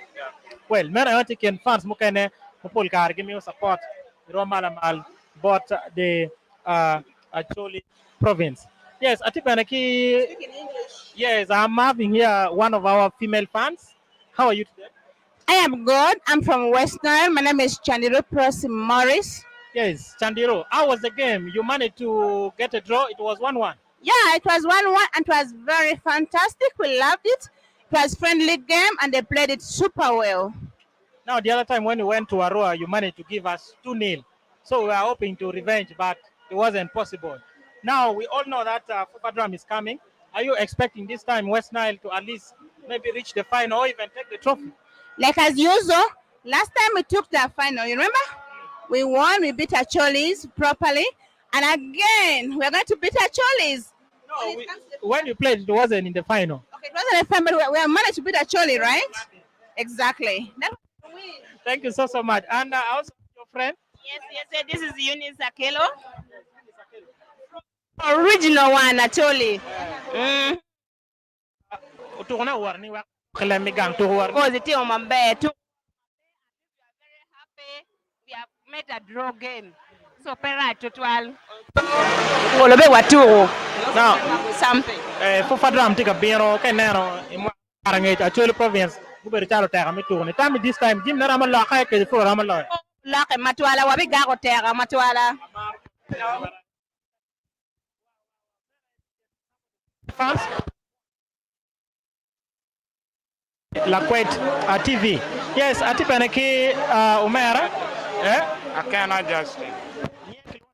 Well, meno aye tye kin fans mukene ma pol kare gimiyo support i rwom ma lamal bot the Acholi province. Yes, atye bene ki Yes, I'm having here one of our female fans. How are you today? I am good. I'm from West Nile. My name is Chandiru Prosi Morris. Yes, Chandiru, how was the game? You managed to get a draw. It was 1-1. Yeah, it was 1-1 and it was very fantastic. We loved it. It was friendly game and they played it super well. Now, the other time when we went to Arua, you managed to give us 2-0. So we were hoping to revenge, but it wasn't possible. Now, we all know that Fufa Drum is coming. Are you expecting this time West Nile to at least maybe reach the final or even take the trophy? Like as usual, last time we took the final, you remember? We won, we beat Acholis properly. And again, we are going to beat Acholis. No, when you played, it wasn't in the final. Okay, it wasn't a final, but we managed to beat Acholi, right? Exactly. That Thank you so, so much. And also your friend? Yes, yes, yes, this is Eunice Akelo. Original one, Acholi. Otuko na war ni wek kilem i gang tuko war. Because it is maber. We are very happy. We have made a draw game. So pera tutwal. Olobe watuko. Now, something. Fufa Drum tye ka bino ka ineno i mwaka angec Acholi province gubedo calo oteka me tuko ni. Tell me this time Jim ne romo lokke kede Fufa romo loyo. Lokke matwala wabigako teka matwala. Fans Lakwed TV. Yes, atye bene ki omera. Eh, Akena Justin.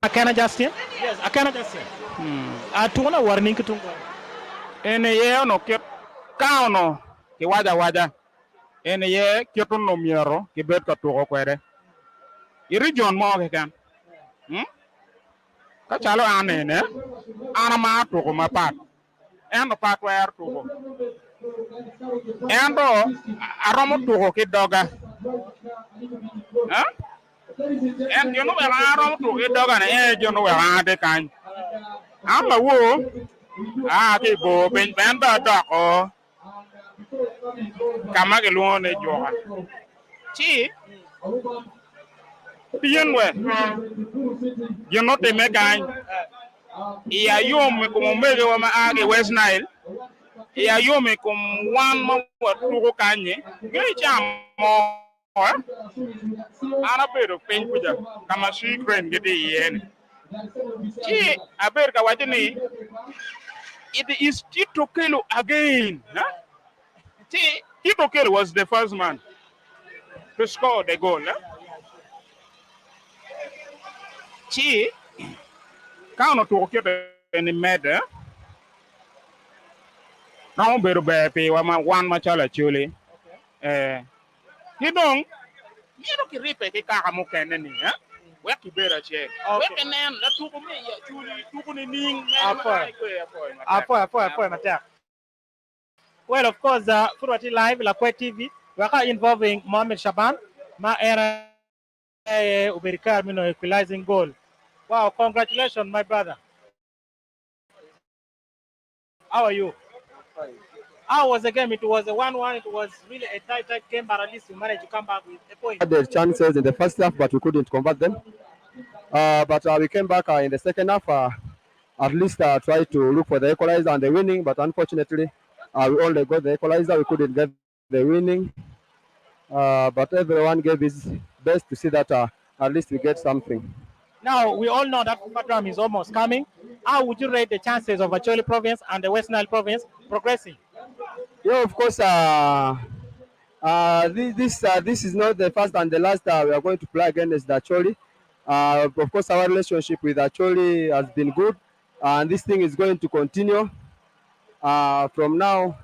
Akena Justin? Yes, Akena Justin. Tuko na war ning ki tung kore. En aye ono kit ka ono kiwaco awaca en aye kit ono myero kibed ka tuko kwede i region mo keken. Ka calo an ene, an amaro tuko mapat, ento pe atwero tuko. Ento aromo tuko ki doga. En gin oweko an aromo tuko ki doga-ni en aye gin oweko an atye kany. An lawor, aa ki i bor piny en bene adoko ka ma kilwongo ni juka. Ci pien we gin otimme kany i ayom i kom omegiwa ma a ki i West Nile, i ayom i kom wan ma watuko kany-nyi, ngeyo ca mo an abedo piny kuca ka ma Sea Crane gitye iye-ni, ci abedo ka waco ni, It is Tito Okello again. Ci Tito Okello was the first man to score the goal. Ci ka onongo tuko kite ni medde, romo bedo ber piwa ma wan macalo Acholi. Eh, Ki dong, myero kiribbe ki kaka mukene-ni wek kibed acel. Wek inen latuko me i Acholi tuko nining mere ma a i kwer apoyo matek. Apoyo, apoyo, apoyo matek. Well, of course, pud watye live Lakwed TV, weka involving Mohammed Shaban, ma en aye obedo i kare me nongo equalizing goal. Wow, congratulations my brother. How are you? How was the game? It was a 1-1. It was really a tight, tight game, but at least you managed to come back with a point. Had the chances in the first half, but we couldn't convert them. But we came back in the second half, at least tried to look for the equalizer and the winning, but unfortunately, we only got the equalizer. We couldn't get the winning. But everyone gave his best to see that at least we get something. Now, we all know that Drum is almost coming. How would you rate the chances of Acholi Province and the West Nile Province progressing? Yeah, of course, this is not the first and the last we are going to play against the Acholi. Of course, our relationship with Acholi has been good, and this thing is going to continue from now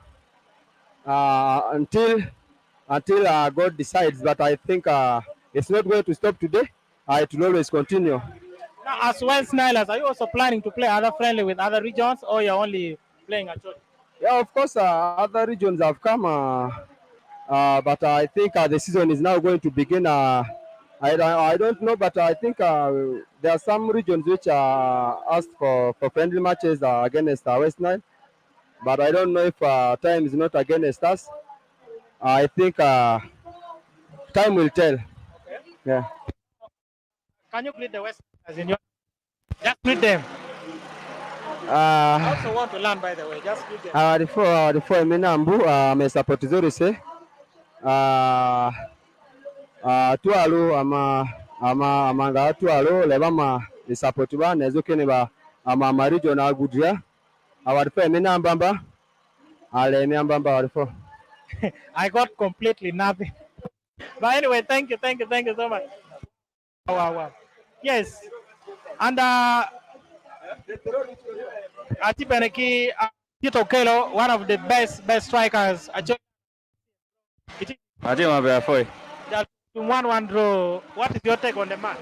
until God decides. But I think it's not going to stop today. It will always continue. Now, as West Nilers, are you also planning to play other friendly with other regions, or you're only playing Acholi? Yeah, of course, other regions have come, but I think the season is now going to begin. I don't know, but I think there are some regions which are asked for friendly matches against West Nile, but I don't know if time is not against us. I think time will tell. Okay. Yeah. Can you greet the West Nilers in your... Just greet them. I also want to learn, by the way. Just greet them. Before Minambu, me support zuri se. Tualu ama ama amanga tualu leba ma support ba nezokene ba ama ama region agudria. Awarifo Minambamba. Ale Minambamba warifo. I got completely nothing. But anyway, thank you, thank you, thank you so much. Wow, wow. Yes. And Ati Beneki, Tito Kelo, one of the best strikers. Ati mabe afoi. 1-1 draw. What is your take on the match?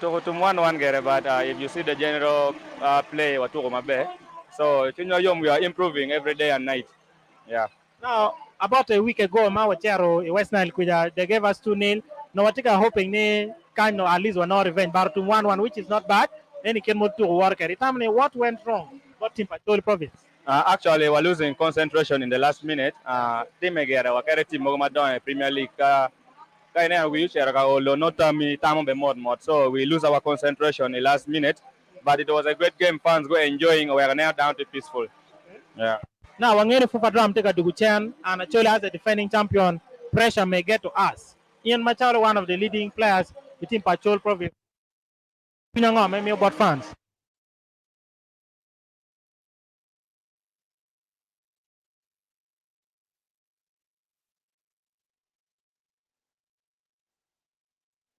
To 1-1 gere, but if you see the general play, watuko mabe. So Chinyo we are improving every day and night. Yeah. Now, about a week ago, Mawachero, West Nile, Kuja, they gave us 2-0. Now, what you hoping ne kind of at least we're not revenge, but to 1-1, which is not bad. Then he came to work. What went wrong? What team Acholi Province? Actually, we're losing concentration in the last minute. Team again, we carry team Mogamadon Premier League. We use so we lose our concentration in the last minute. But it was a great game. Fans were enjoying. We are now down to peaceful. Yeah. Now, Wangere Fufa Drum take a Duguchen, and Acholi as a defending champion, pressure may get to us. Ian Machado, one of the leading players within Pachol Province. About fans.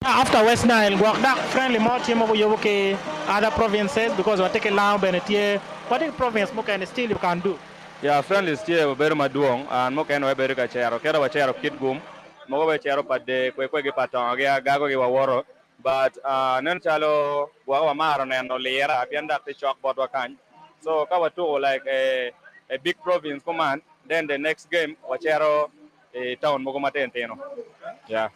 After West Nile gwok dok friendly mo tye ma guyubo ki other provinces because watye ki Lango bene tye watye ki province mukene still you can do. Yeah friendlies tye wabedo madwong and mukene wabedo ka cero kite wacero Kitgum mogo bene cero pa dee kwe kwegi pa tongo gi agago gi wawoto but nen calo gwoko wamaro neno lira pien dok tye cok botwa kany so ka watuko like a big province kuman then the next game wacero i town mogo matino tino yeah.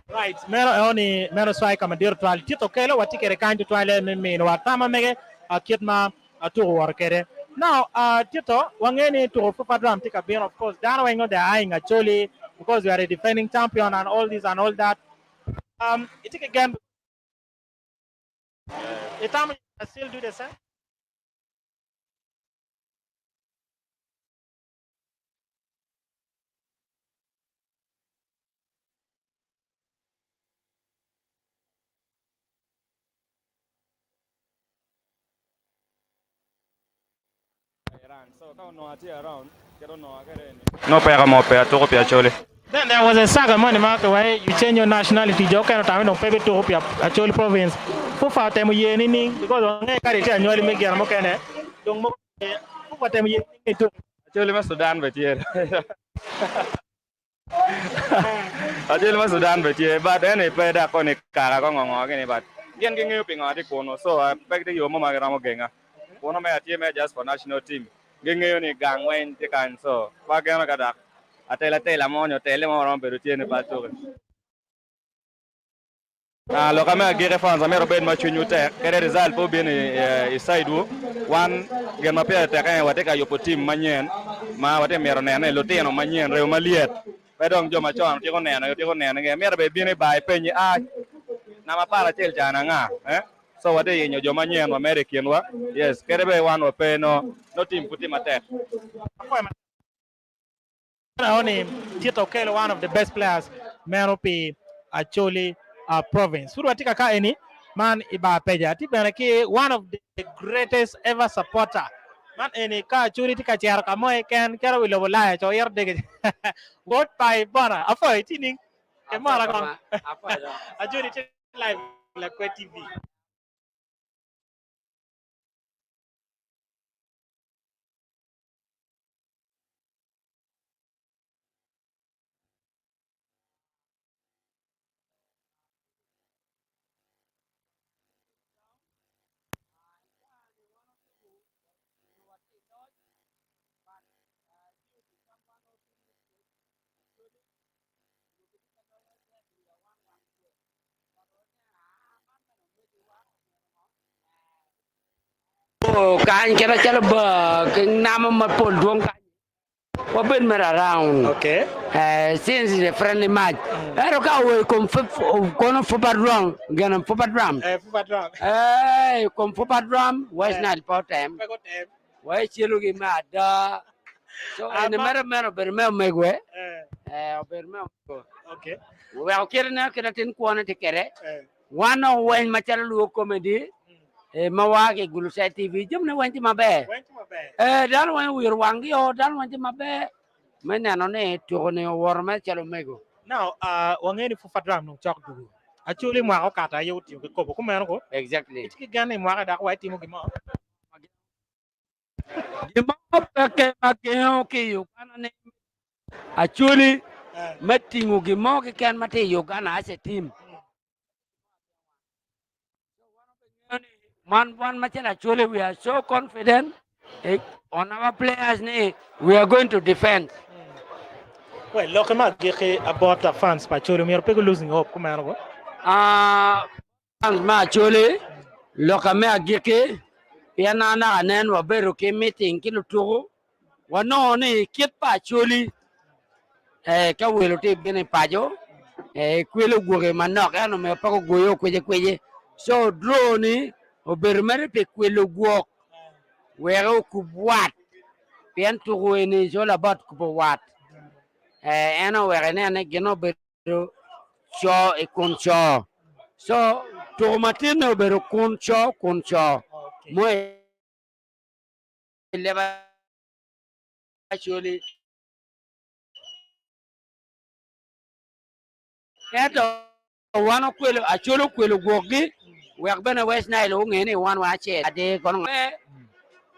Right, meno eo ni meno striker madit tutwal Tito Okello watye kwede kany tutwale me miniwa tam mege kit ma tuko woto kwede. Now Tito wange ni tuko FUFA Drum tye ka bino of course dano weng nongo they are eyeing Acholi because we are a defending champion and all this and all that. Itye ki gen itamo you can still do the same? Nongo peko mo pe atuko pi Acholi. Then there was a saga moni ma kiwaco you change your nationality jo okene otamo ni dong pe bituko pi Acholi province. FUFA otemo ye nining because wange kadi itye anywali me gin mukene dong mogo FUFA otemo ye nining ni ituko. Acholi me Sudan be tye. Acholi me Sudan be tye but eni pe dok koni kaka ko ngo ngo gini but gin gingeyo pingo atye kunu so pe gitye yo mo ma giromo genga. Kunu me atye me just for national team. Gingeyo ni gang weng tye kany so pe ageno ka dok atela tela mo nyo tele mo romo bedo tye ni pe atuki. Loka me agikki fans amito wubed ma cwinywu tek kadi result pe obino i side wu wan gin ma pire tek ene watye ka yubo team manyen ma watye mito neno ni lutino manyen remo malyet pe dong jo macon otyeko neno otyeko neno gi amito bene ibino i bar ipenyi a namba 11 ca ni anga so watye yenyo jo manyen wamedo i kinwa yes kadi bed wan wape no no team pud tye matek. Ni Tito Okello one of the best players meno pi Acholi province. Pud watye ka eni man i bar peja atye bene ki one of the greatest ever supporter man eni ka Acholi tye ka cero ka mo keken kero wi lobo Ulaya co iro dege wod pa ibona afoyo itye ning kimora kong Acholi tye live Lakwe TV. Kany kit macalo bar ki namo mapol dwong kany wabed mere around Okay. since it's a friendly match ento ka owo i kom kono fupa drum gene fupa drum Eh, fupa drum. eh i kom fupa drum West Nile pe otem Pe gutem. wa ecelogi me ada so Ah, eni ma- mere meno obedo me omegwe Eh, eh obedo me omego okay. weko kite ne kite latin kwone tye kwede Eh. Wan dong weny macalo luo comedy ma waa ki i Gulu Side TV jamine weng tye maber. Eh, dano weng owiro wanggi o, dano weng tye maber me neno ni tuko ni owoto mere calo omego. Now, wangeyo ni Fufa Drum dong cok dugu. Acholi mwaka okato aye otiyo ki kobo kumeno ko. Exactly. Itye ki gen ni mwaka dok wa itimo gin mo. Gin mo peke ma gengo ki i Uganda ni Acholi me tingo gin mo keken ma tye i Uganda as a team. Man wan macalo Acholi we are so confident on our players ni we are going to defend. Well, lokke ma agikki about fans pa Acholi myero pe gu losing hope kumeno ko. Ah, Fans me Acholi, loka me agikki, pien an naka nen wabedo ki meeting ki lutuku, wanongo ni kit pa Acholi eh, ka welo tye bino i paco eh, kwelo gwoki manok ento myero pe gugoyo kwece kwece. So draw ni obedo mere pi kwelo gwok wek okub wat pien tuku eni is all about kubo wat. Eh, en oweko inen ni gin obedo co i kun co. So tuko matinne obedo kun co kun co mo i leb Acholi. Ento. Wan okwelo Acholi okwelo gwokgi wek bene West Nile onge ni wan wa acel. Adir kono pe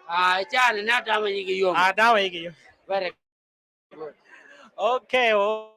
ah, i caa ni adamo igi yom. Adamo igi yom. Very good. Okay. Oh.